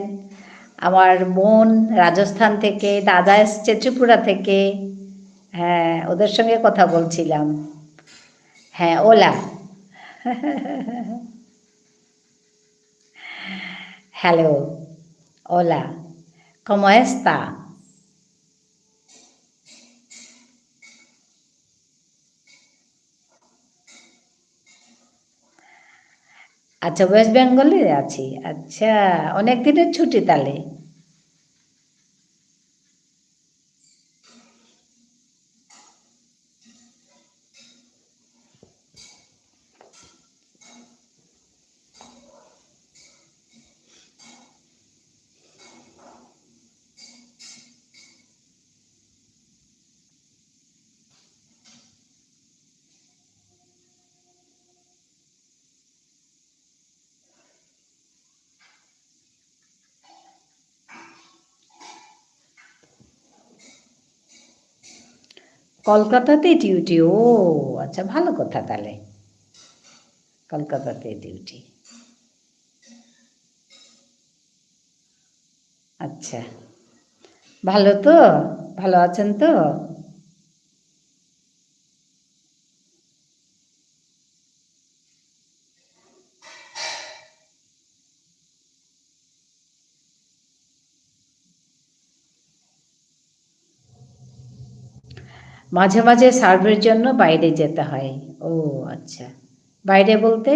আমার বোন রাজস্থান থেকে, দাদা এসছে ত্রিপুরা থেকে। হ্যাঁ, ওদের সঙ্গে কথা বলছিলাম। হ্যাঁ, OLA. Hello, OLA, ¿cómo está? আচ্ছা, ওয়েস্ট বেঙ্গলে আছি। আচ্ছা, অনেক দিনের ছুটি তাহলে। কলকাতাতে ডিউটি। ও, আচ্ছা, ভালো কথা তাহলে। কলকাতাতে ডিউটি। আচ্ছা, ভালো তো? ভালো আছেন তো? মাঝে মাঝে সার্ভের জন্য বাইরে যেতে হয়। ও আচ্ছা, বাইরে বলতে?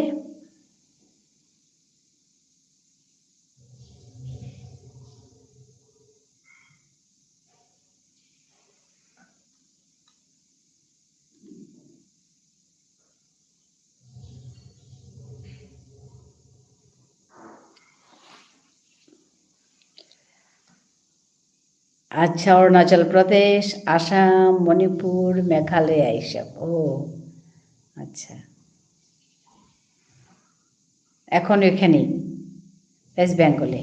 আচ্ছা, অরুণাচল প্রদেশ, আসাম, মণিপুর, মেঘালয় এইসব। ও আচ্ছা, এখন এখানেই, ওয়েস্ট বেঙ্গলে।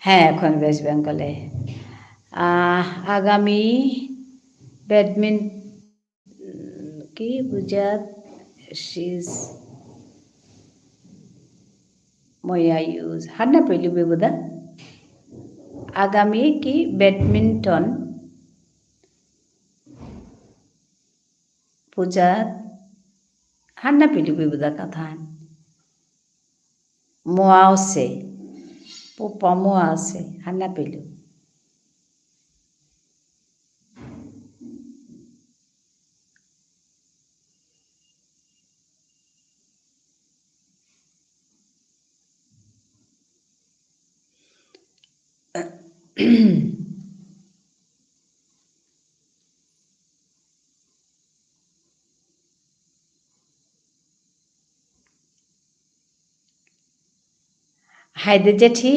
হ্যাঁ, এখন ওয়েস্ট বেঙ্গলে। আহ, আগামী ব্যাডমিন-, কি বুঝাত? She's ময়া ইউজ। হার না পেলু বিবুদা। আগামী কি ব্যাডমিন্টন পূজা হার না পেলু বিবুদা কথা। মোয়াওসে। পোপা মোয়াওসে। হার না পেলু। হাইদে জেঠি,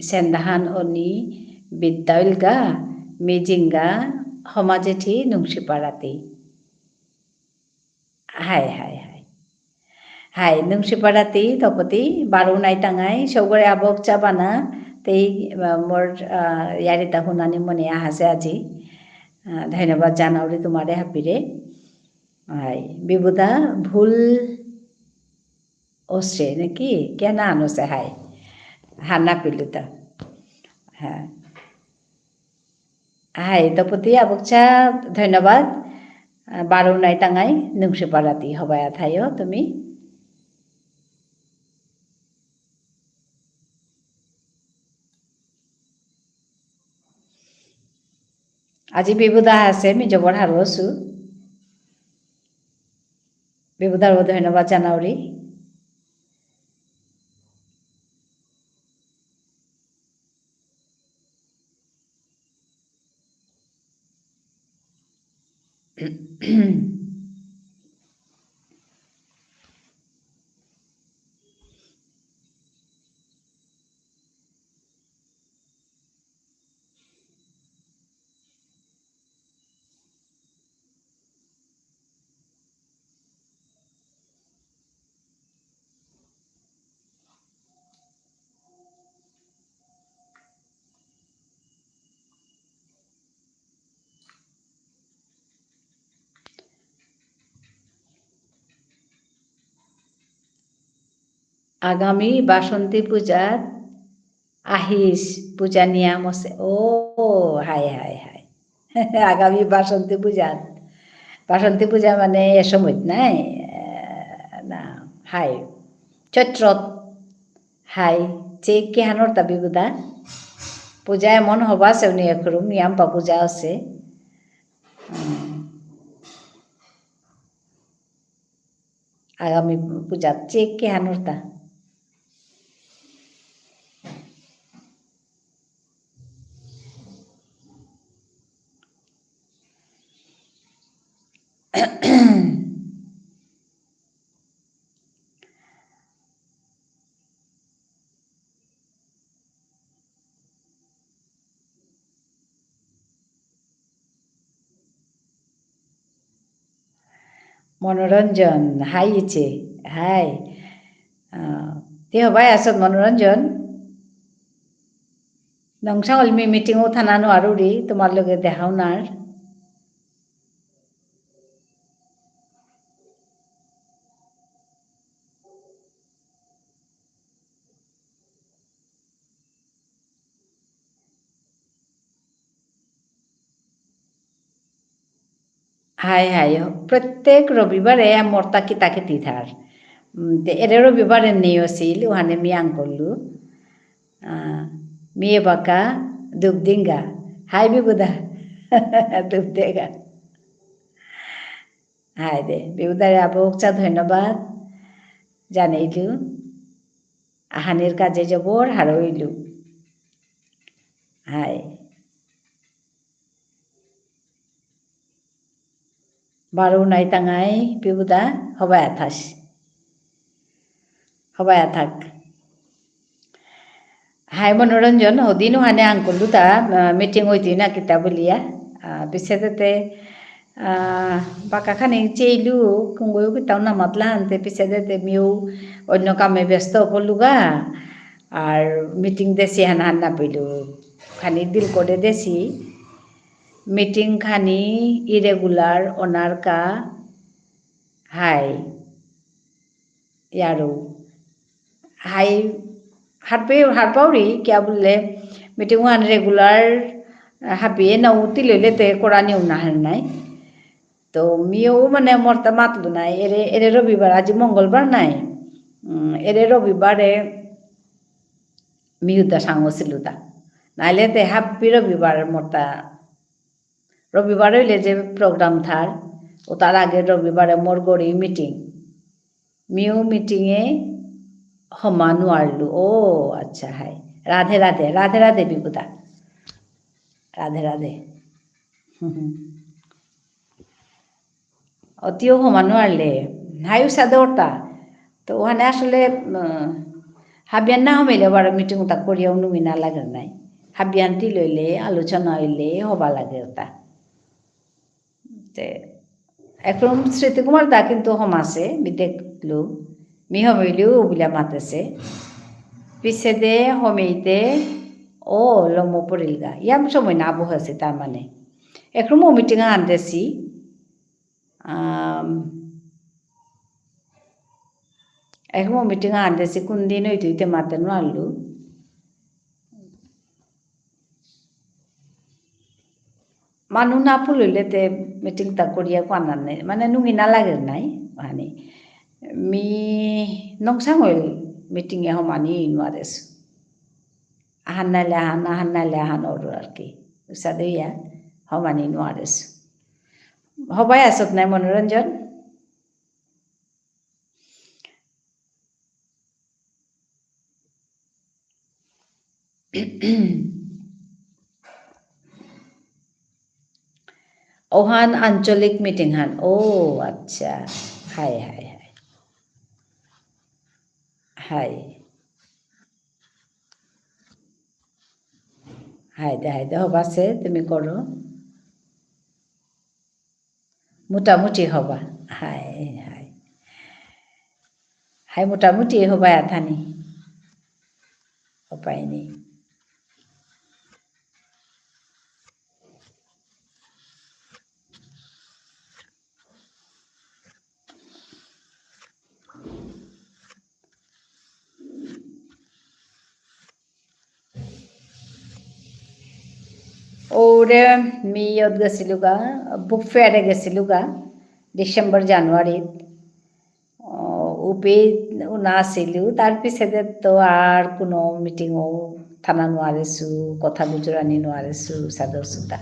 সেন্দাহান অনি বিদ্যাইলগা, মিজিঙ্গা, হমা জেঠি, Nungsiparati. Hi, high, high. Hi, Nungsiparati, Tapati, বারো নাই টাঙাই, সৌগরে আবক চাবানা, তেই, আহ, মোর, আহ, ইয়ারিতা হুনানি মনে আহাসে আজি। আহ, ধন্যবাদ জানাউরি তোমারে হাপিরে। হাই, বিবুদা, ভুল ওসে নাকি? কেন আনোসে হাই? হানা পিলুতা। হ্যাঁ। হাই, তপতি আবকচা ধন্যবাদ। আহ, বারো নাই টাঙাই, নুংসিপারাতি হবায়া থাইও তুমি। আজি বিবুদা আছে, মি জবর হারৌ আছু। বিবুদারও ধন্যবাদ জানাউরি। আগামী বাসন্তী পূজাত আহিস, পূজা নিয়াম আছে। ও, হাই, হাই, হাই। আগামী বাসন্তী পূজাত। বাসন্তী পূজা মানে এ সময়ত নাই? আহ, না, হাই। চৈত্রত। হাই। চেক কিহানর তা বিবুদা? পূজা এমন হবা আছে উনি এখরুম, নিয়াম পা পূজা আছে। উম। আগামী পূজাত চেক কিহানর তা? মনোরঞ্জন, হাই ইচে, হাই। আহ, তে হবাই আসত মনোরঞ্জন। নংসা হল মি মিটিং ও থানা নো আরুরি, তোমার লগে দেখাও নার। হাই, হাই, প্রত্যেক রবিবারে মোরতা কিতা কিতি থার। উম, তে এরে রবিবারে নেই আছিল, ওহানে মি আং করলু। আহ, মি এবাকা দুবদিঙ্গা। হাই বিবুদা। দুবদেগা। হাই দে, বিবুদারে আবকচা ধন্যবাদ জানাইলু। আহানির কাজে জবর হারৌ ইলু। হাই। বারো নাই টাঙাই, বিবুদা, হবায়া থাস। হবায়া থাক। হাই মনোরঞ্জন, হদিন ওহানে আং করলু তা, আহ, মিটিং হইতই না কিতা বুলিয়া। আহ, পিছে দেতে, আহ, বাকা খানি চেইলু, কুঙ্গয়ু কিতাও না মাতলা হানতে, পিছে দেতে মিউ অন্য কামে ব্যস্ত পড়লুগা। আর meeting দেসি হান হান না পেলু। খানি দিল করে দেসি। Meeting খানি irregular অনার কা হাই। ইয়ারো। হাই, হারপে, হারপাউরি, কিয়া বুললে, meeting হান regular, আহ, হাবিয়ে না উতি লইলে তে করানি উনা হার নাই। তো মিও মানে মরতা মাতলু নাই, এরে, এরে রবিবার, আজি মঙ্গলবার নাই। উম, এরে রবিবারে মিউদা সাঙ্গ সিলুদা। নাইলে তে হাবি রবিবার মরতা রবিবার হইলে যে program থার, ও তার আগে রবিবারে মোর গড়ি meeting। মিউ meeting এ হমা নুয়ারলু। ও, আচ্ছা, হাই। রাধে রাধে, রাধে রাধে বিপুদা। রাধে রাধে। হুম হুম। অতিও হমা নুয়ারলে, হাই উসাদে অরতা। তো ওখানে আসলে, উম, হাবিয়ান না হমিলে বারো meeting তা করিয়াও নুমি না লাগে নাই। হাবিয়ান তি লইলে, আলোচনা হইলে, হবা লাগে ওটা। তে, এখন স্মৃতি কুমার দা কিন্তু হমাসে, মি দেখলু, মি হমিলিও বুলিয়া মাতেসে। পিছেদে হমিতে, ও, লমো পড়িলগা। ইয়াম সময় না বহেসে তার মানে। এখন মো meeting আনতেসি, আম, এখন meeting আনতেসি কোন দিন হইতে হইতে মাতে নুয়ারলু। মানু না পুলইলে তে meeting তা করিয়া কোয়ানা নেই, মানে নুঙি না লাগে নাই, মানে মি নংসাং হইল meeting এ হমানি নুয়ারেসু। আহান নাইলে আহান, আহান নাইলে আহান অরু আর কি। উসাদে ইয়া হমানি নুয়ারেসু। হবাই আসত নাই মনোরঞ্জন? ওহান আঞ্চলিক meeting হান। ও, আচ্ছা। High, high, high. হাই। হাই দে, হাই দে, হবাসে, তুমি করো। মোটামুটি হবা। High, high. হাই মোটামুটি হবা আথানি। উপায় নেই। ওরে মি ইয়ত গেছিলুগা, book fair এ গেছিলুগা, December, January ত। ও, উপে উনা আসিলু, তার পিছেদে তো আর কোনো meeting ও থানা নুয়ারেসু, কথা গুজরানি নুয়ারেসু, সাদে অসুতা।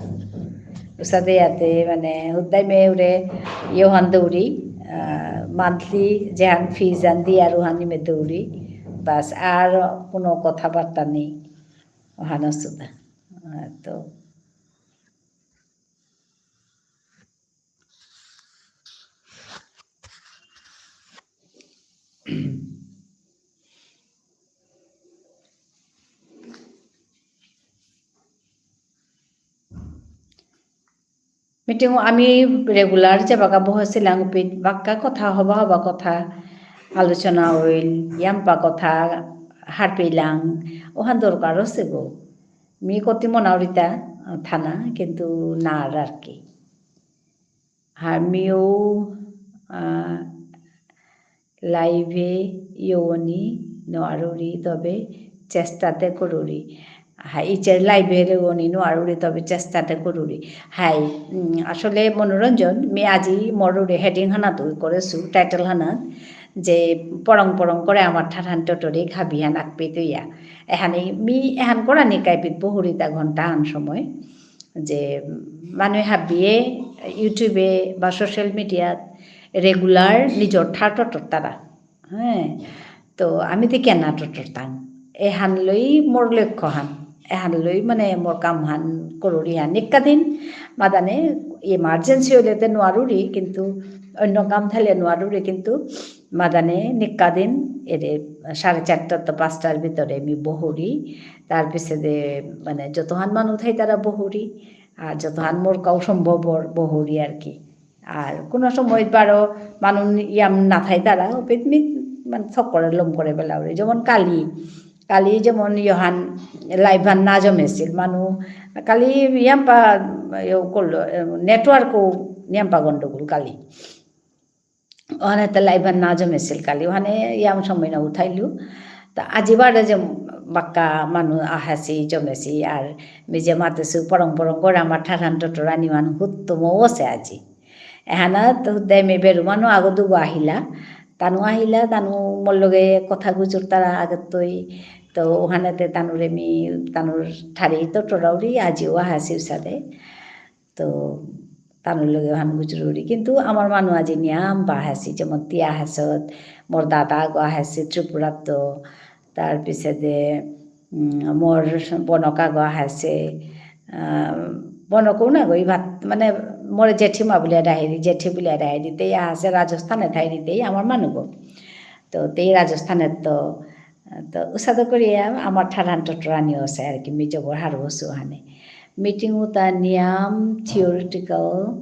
উসাদে ইয়াতে মানে হুদ্দাই মে উরে ইয়োহান দৌড়ি, আহ, monthly যেহান fees আন দি আর উহানি মে দৌড়ি। বাস আর কোনো কথাবার্তা নেই। ওহান অসুতা। আহ, তো meeting আমি regular যেবাকা বহেসিলাং, পি-, বাক্কা কথা, হবা হবা কথা, আলোচনা হইল, ইয়াম্পা কথা, হারপিলাং, ওহান দরকার আছে গো। মি কতি মনাউরিতা, আহ, থানা, কিন্তু না আর আর কি। হামিও, আহ, live এ ইয়নি নোয়ারুরি, তবে চেষ্টাতে করুরি। হাই, ইচের live এ রেওনি নোয়ারুরি, তবে চেষ্টাতে করুরি। হাই, উম, আসলে মনোরঞ্জন, মি আজি মরুরে heading হানা তুই করেসু, title হানা, যে পরং পরং করে আমার ঠারহান টটরি খাবিহান আকপি তুইয়া। এহানি মি এহান করানি কাইপিত বহুরিতা ঘন্টা আন সময়। যে মানু হাবিয়ে YouTube এ বা social media ত regular নিজর ঠার টটরতারা। হ্যাঁ, তো আমি তে কেনা টটরতাং। এহান লই মোর লক্ষ্য হান, এহান লই মানে মোর কাম হান করুরি হান। নিকা দিন মাদানে emergency হইলে তে নোয়ারুরি, কিন্তু অন্য কাম থাইলে নোয়ারুরি, কিন্তু মাদানে নিকা দিন এরে সাড়ে চারটা তো পাঁচটার ভিতরে আমি বহুরি। তার পিছে যে মানে যতহান মানু থাইতারা বহুরি, আর যতহান মোর কাউ সম্ভব অর বহুরি আর কি। আর কোনো সময় বারো মানু ইয়াম না থাইতারা, ওপেত মি মানে থক করে লম করে বেলাউরি। যেমন কালি, কালি যেমন ইহান live হান না জমেছিল, মানু কালি ইয়াম্পা ইয়ে করলো, এ, network ও ইয়াম্পা গন্ডগোল কালি। ওহানে তে live হান না জমেছিল কালি, ওহানে ইয়াম সময় না উঠাইলু। তা আজি বারে যে বাক্কা মানু আহেসি, জমেসি, আর মি যে মাতেসু পরং পরং করে আমার ঠারহান টটরানি ওহান হুত্তম ওসে আজি। এহানাত হুদ্দে মি বেরু মানু আগ দুগো আহিলা। তানু আহিলা, তানু মোর লগে কথা গুজরতারা আগেত্তই। তো ওহানেতে তানুরে মি, তানুর ঠারেই টটরাউরি, আজিও আহেসি উসাদে। তো তানুর লগে ওহান গুজরুরি। কিন্তু আমার মানু আজি নিয়াম বা আহেসি, যেমন তি আহেসত, মোর দাদা আগ আহেসি ত্রিপুরাত্ত, তার পিছেদে, উম, মোর বনক আগ আহেসে, আহ, বনকও না গো, ইভাত, মানে, মোর জেঠিমা বুলিয়া ডাহেরি, জেঠি বুলিয়া ডাহেরি, তেই আহেসে রাজস্থানে থাইরি, তেই আমার মানু গো। তো তেই রাজস্থানে তো তো উসাদে করিয়া আমার ঠারহান টটরানি ওসে আর কি, মি জবর হারৌ অসু হানে। Meeting উতা নিয়াম theoretical,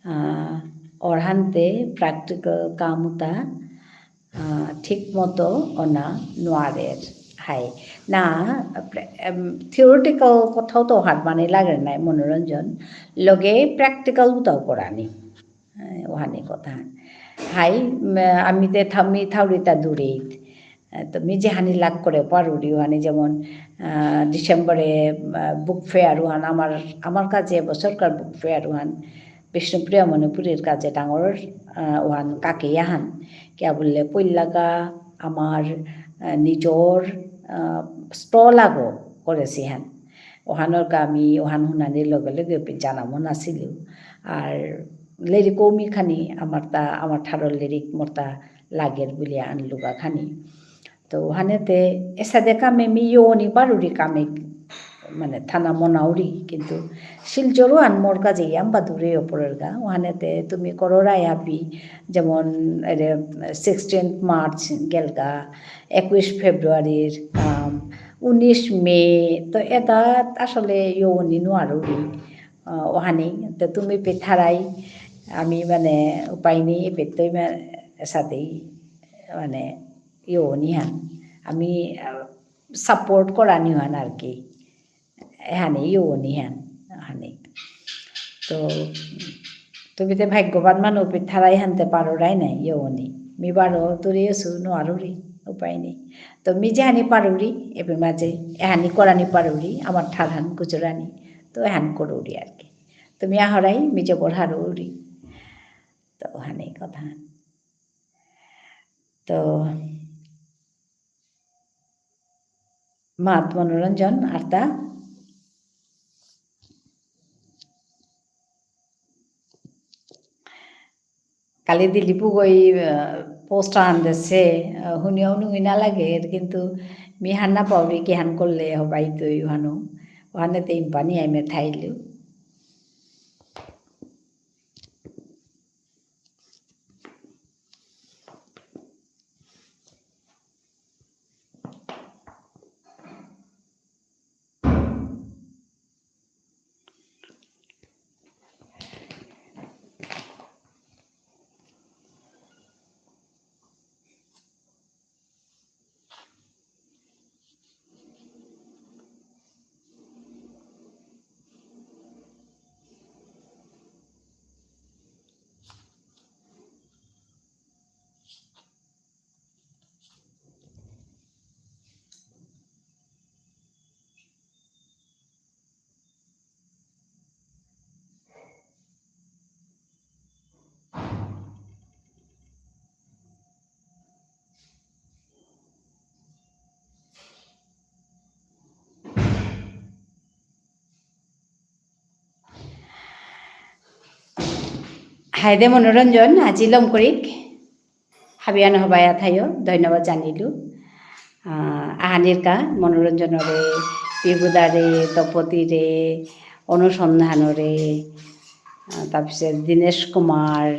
আহ, অরহান্তে practical কাম উতা, আহ, ঠিক মতো অনা নোয়ারের। হাই। না, এম, theoretical কথাও তো হাত মানে লাগে নাই, মনোরঞ্জন। লগে practical উতাও করানি। এ, ওহানি কথা। হাই, উম, আমি তে থা-, মি থাউরিতা দূরেইত। এ, তো মি যেহানি লাগ করে পারুরি ওহানি যেমন, আহ, ডিসেম্বরে, আহ, book fair ওহান আমার, আমার কাছে এবছরকার book fair ওহান বিষ্ণুপ্রিয়া মণিপুরীর কাছে ডাঙর, আহ, ওহান কাকে ইয়াহান। কিয়া বুললে পইলাকা আমার, আহ, নিজর, আহ, stall আগো করেসি হান। ওহানর কা আমি ওহান হুনানির লগে লগে জানা মন আসিল। আর লেরিক মি খানি আমার তা, আমার ঠারর লেরিক মোর তা লাগের বুলিয়া আনলুগা খানি। তো ওহানেতে এসাদে কামে মি ইয়নি পারুরি কামে, মানে থানা মনাউরি, কিন্তু শিলচরও আন মোর কাছে ইয়াম্বা দূরে ওপরের গা। ওহানেতে তুমি করোরাই হাবি, যেমন এরে sixteenth March গেলগা, একুশ ফেব্রুয়ারির কাম, উনিশ মে, তো এটা আসলে ইয়নি নোয়ারুরি। আহ, ওহানি, তো তুমি পেথারাই, আমি মানে উপায় নেই, এপেতই মা-, সাথেই মানে ইয়নি হান। আমি, আহ, support করানি হান আর কি। এহানি ইয়নি হান, হানি। তো তুমি তে ভাগ্যবান মানু পেথারাই হানতে পারোরাই নাই ইয়নি। মি বারো দূরে আসু নোয়ারুরি, উপায় নেই। তো মি যেহানি পারুরি, এপে মাঝে এহানি করানি পারুরি, আমার ঠারহান গুজরানি। তো এহান করুরি আর কি। তুমি আহরাই, মি জবর হারুরি। তো ওহানি কথা। তো মাত মনোরঞ্জন আরতা। কালি দিলীপ গই, আহ, post আন দেসে, আহ, হুনিয়া হুনুঙি না লাগে, কিন্তু মি হান না পাউরি কিহান করলে হবাই তো ইহানো, ওহানে তে ইম্পানি আই মে থাইলু। হায়দে মনোরঞ্জন, আজি লম করিক। হাবিয়ান হবায়া থাইও, ধন্যবাদ জানিলু। আহ, আহানির কা মনোরঞ্জনরে, পিবুদারে, তপতিরে, অনুসন্ধানরে, আহ, তারপিছত দীনেশ কুমার,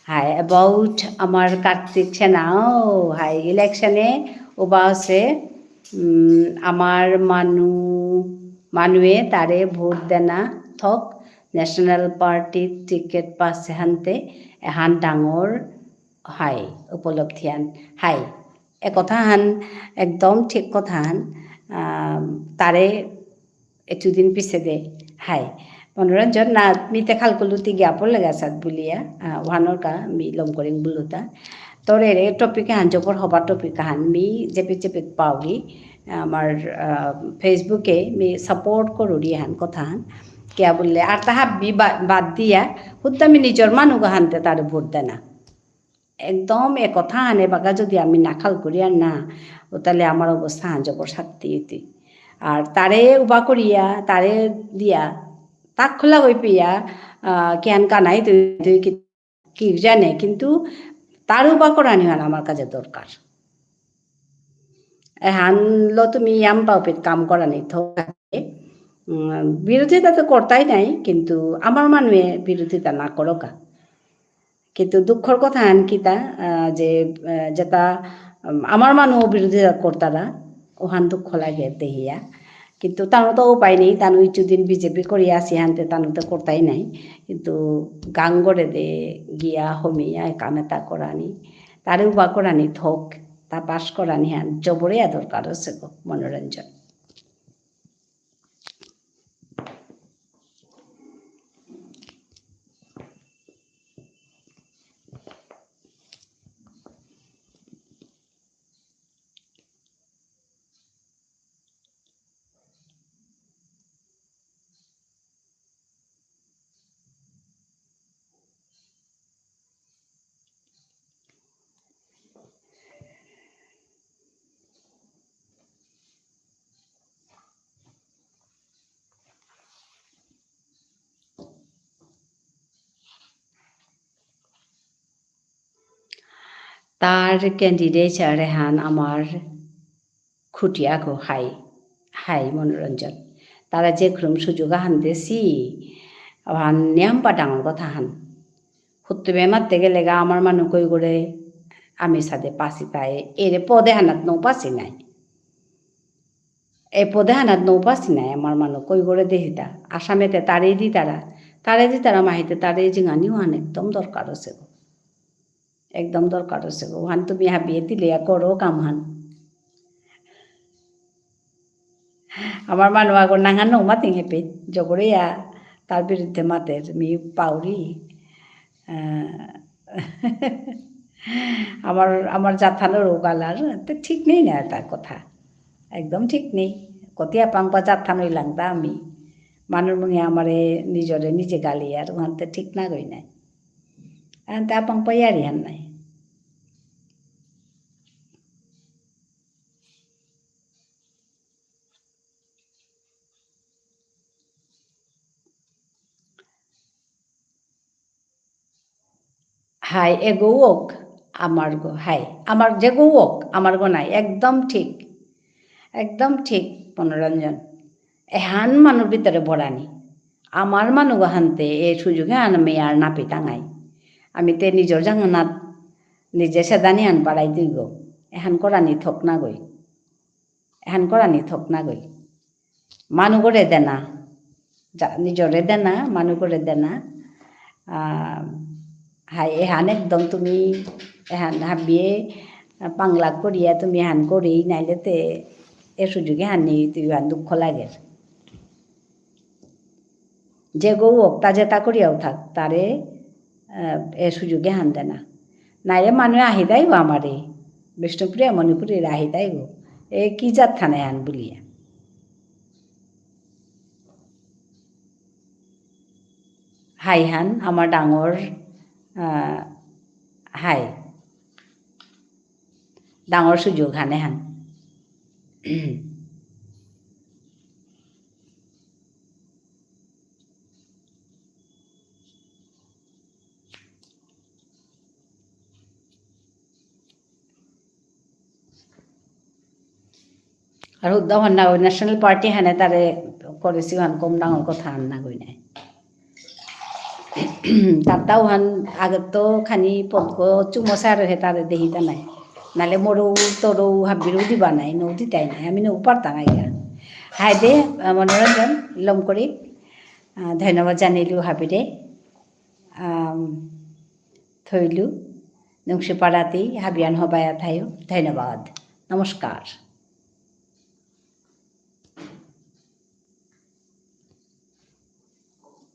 হাই, about আমার কার্তিক সেনা, ও, হাই, election এ উবা আছে, উম, আমার মানু, মানুয়ে তারে ভোট দেনা থক, national party র ticket পাসে হানতে এহান ডাঙর হাই, উপলব্ধি হান হাই। এ কথাহান একদম ঠিক কথাহান। আহ, তারে এতুদিন পিছেদে, হাই। মনোরঞ্জন না, মিতে খালকুলুতি গিয়া পড়লে গাছাত বুলিয়া, আহ, ওহানর কা মি লম করিং বুলুতা। তোর এরে topic হান জবর হবা topic হান মি যেপে যেপে পাউরি, আমার, আহ, Facebook-এ মি support করুরি হান কথা হান। কিয়া বুললে, আর তাহা বি-, বা-, বাদ দিয়া, হুদ্দা মি নিজর মানুগ হানতে তারে ভোট দেনা। একদম এ কথা হানে বাগা যদি আমি না খাল করিয়ার না, ও তাহলে আমার অবস্থা হান জবর শাক্তি হইতে। আর তারে উবা করিয়া, তারে দিয়া, তাক খোলা হই পিয়া, আহ, কিয়ান কানাই তুই, তুই কি, কি জানে, কিন্তু তার উবা করানি হান আমার কাছে দরকার। এহানলো তুমি ইয়াম পাউপিত কাম করানি থক। উম, বিরোধিতা তো করতাই নাই, কিন্তু আমার মানুয়ে বিরোধিতা না করোকা। কিন্তু দুঃখর কথা আন কিতা, আহ, যে, আহ, যেটা, উম, আমার মানু বিরোধিতা করতারা, ওহান দুঃখ লাগে দেহিয়া। কিন্তু তানু তো উপায় নেই, তানু ইচুদিন বিজেপি করিয়া আসি হানতে তানু তো করতাই নাই। কিন্তু গাঙ্গরে দে গিয়া হমিয়া কামেতা করানি, তারে উবা করানি থক, তা পাস করানি হান, জবরে আ দরকার আছে গো, মনোরঞ্জন। তার candidature এহান আমার খুটিয়াকো হাই, হাই মনোরঞ্জন। তারা যে ক্রম সুযোগ আহান দেসি, আহান নিয়াম পা ডাঙর কথা হান। হুত্তুমে মাততে গেলে গা আমার মানু কই করে আমি সাদে পাসি তাই, এরে পদে হানাত নৌ পাসি নাই। এ পদে হানাত নৌ পাসি নাই আমার মানু কই করে দেহিতা। আসামেতে তারে দিতারা, তারে দিতারা মাহিতে তারে জিঙানি ওহান একদম দরকার আছে গো। একদম দরকার আছে গো। ওহান তুমি হাবিয়ে তিলিয়া করো কামহান। আমার মানু আগর নাঙহান নৌ মাতিং এপে, জবরে ইয়া তার বিরুদ্ধে মাতের, মি পাউরি। আহ, আমার, আমার জাতহানর উগালার, তো ঠিক নেই না এতা কথা। একদম ঠিক নেই। কতিয়া পাংপা জাতহান হইলাং তা আমি। মানুর মুঙে আমারে নিজরে নিজে গালি আর ওহানতে ঠিক না গই নাই। আনতে আপাং পাইয়ারি হান নাই। হাই, এগো ওক, আমার গো, হাই, আমার যেগো ওক, আমার গো নাই, একদম ঠিক, একদম ঠিক, মনোরঞ্জন। এহান মানুর ভিতরে বড়ানি। আমার মানু গো হানতে এ সুযোগে আন আমি আর না পিতাঙাই। আমি তে নিজর জাঙানাত নিজে সেদানি আন বাড়াই দিই গো। এহান করানি থক না গই। এহান করানি থক না গই। মানুগরে দেনা। যা-, নিজরে দেনা, মানুগরে দেনা। আহ, হাই, এহান একদম তুমি, এহান হাবিয়ে, আহ, পাংলাক করিয়া তুমি এহান করি, নাইলে তে এ সুযোগে হানি তুই এহান দুঃখ লাগে। যে গো ওক, তা যেতা করিয়াও থাক, তারে, আহ, এ সুযোগে হান দেনা। নাইলে মানু আহিদাই গো আমারে, বিষ্ণুপ্রিয়া মণিপুরীর আহিদাই গো। এ কি জাত থানে হান বুলিয়া। হাই হান, আমার ডাঙর, আহ, হাই। ডাঙর সুযোগ হানে হান। আর হুদ্দা হান না, ওই National Party হানে তারে করেসি হান কম ডাঙর কথা হান না গই নাই। তাতাও হান আগে তো খানি পক্ক চুমো সার হে তারে দেহিতা নাই। নালে মোরও তোরও হাবিরও দিবা নাই, নৌ দিতাই নাই। আমি নৌ পারতাম আইগা। হাই দে, আহ, মনোরঞ্জন, লম করি। আহ, ধন্যবাদ জানাইলু হাবিরে। আম, থইলু। নুংশিপা রাতি, হাবিয়ান হবায়া থায়ো। ধন্যবাদ। নমস্কার।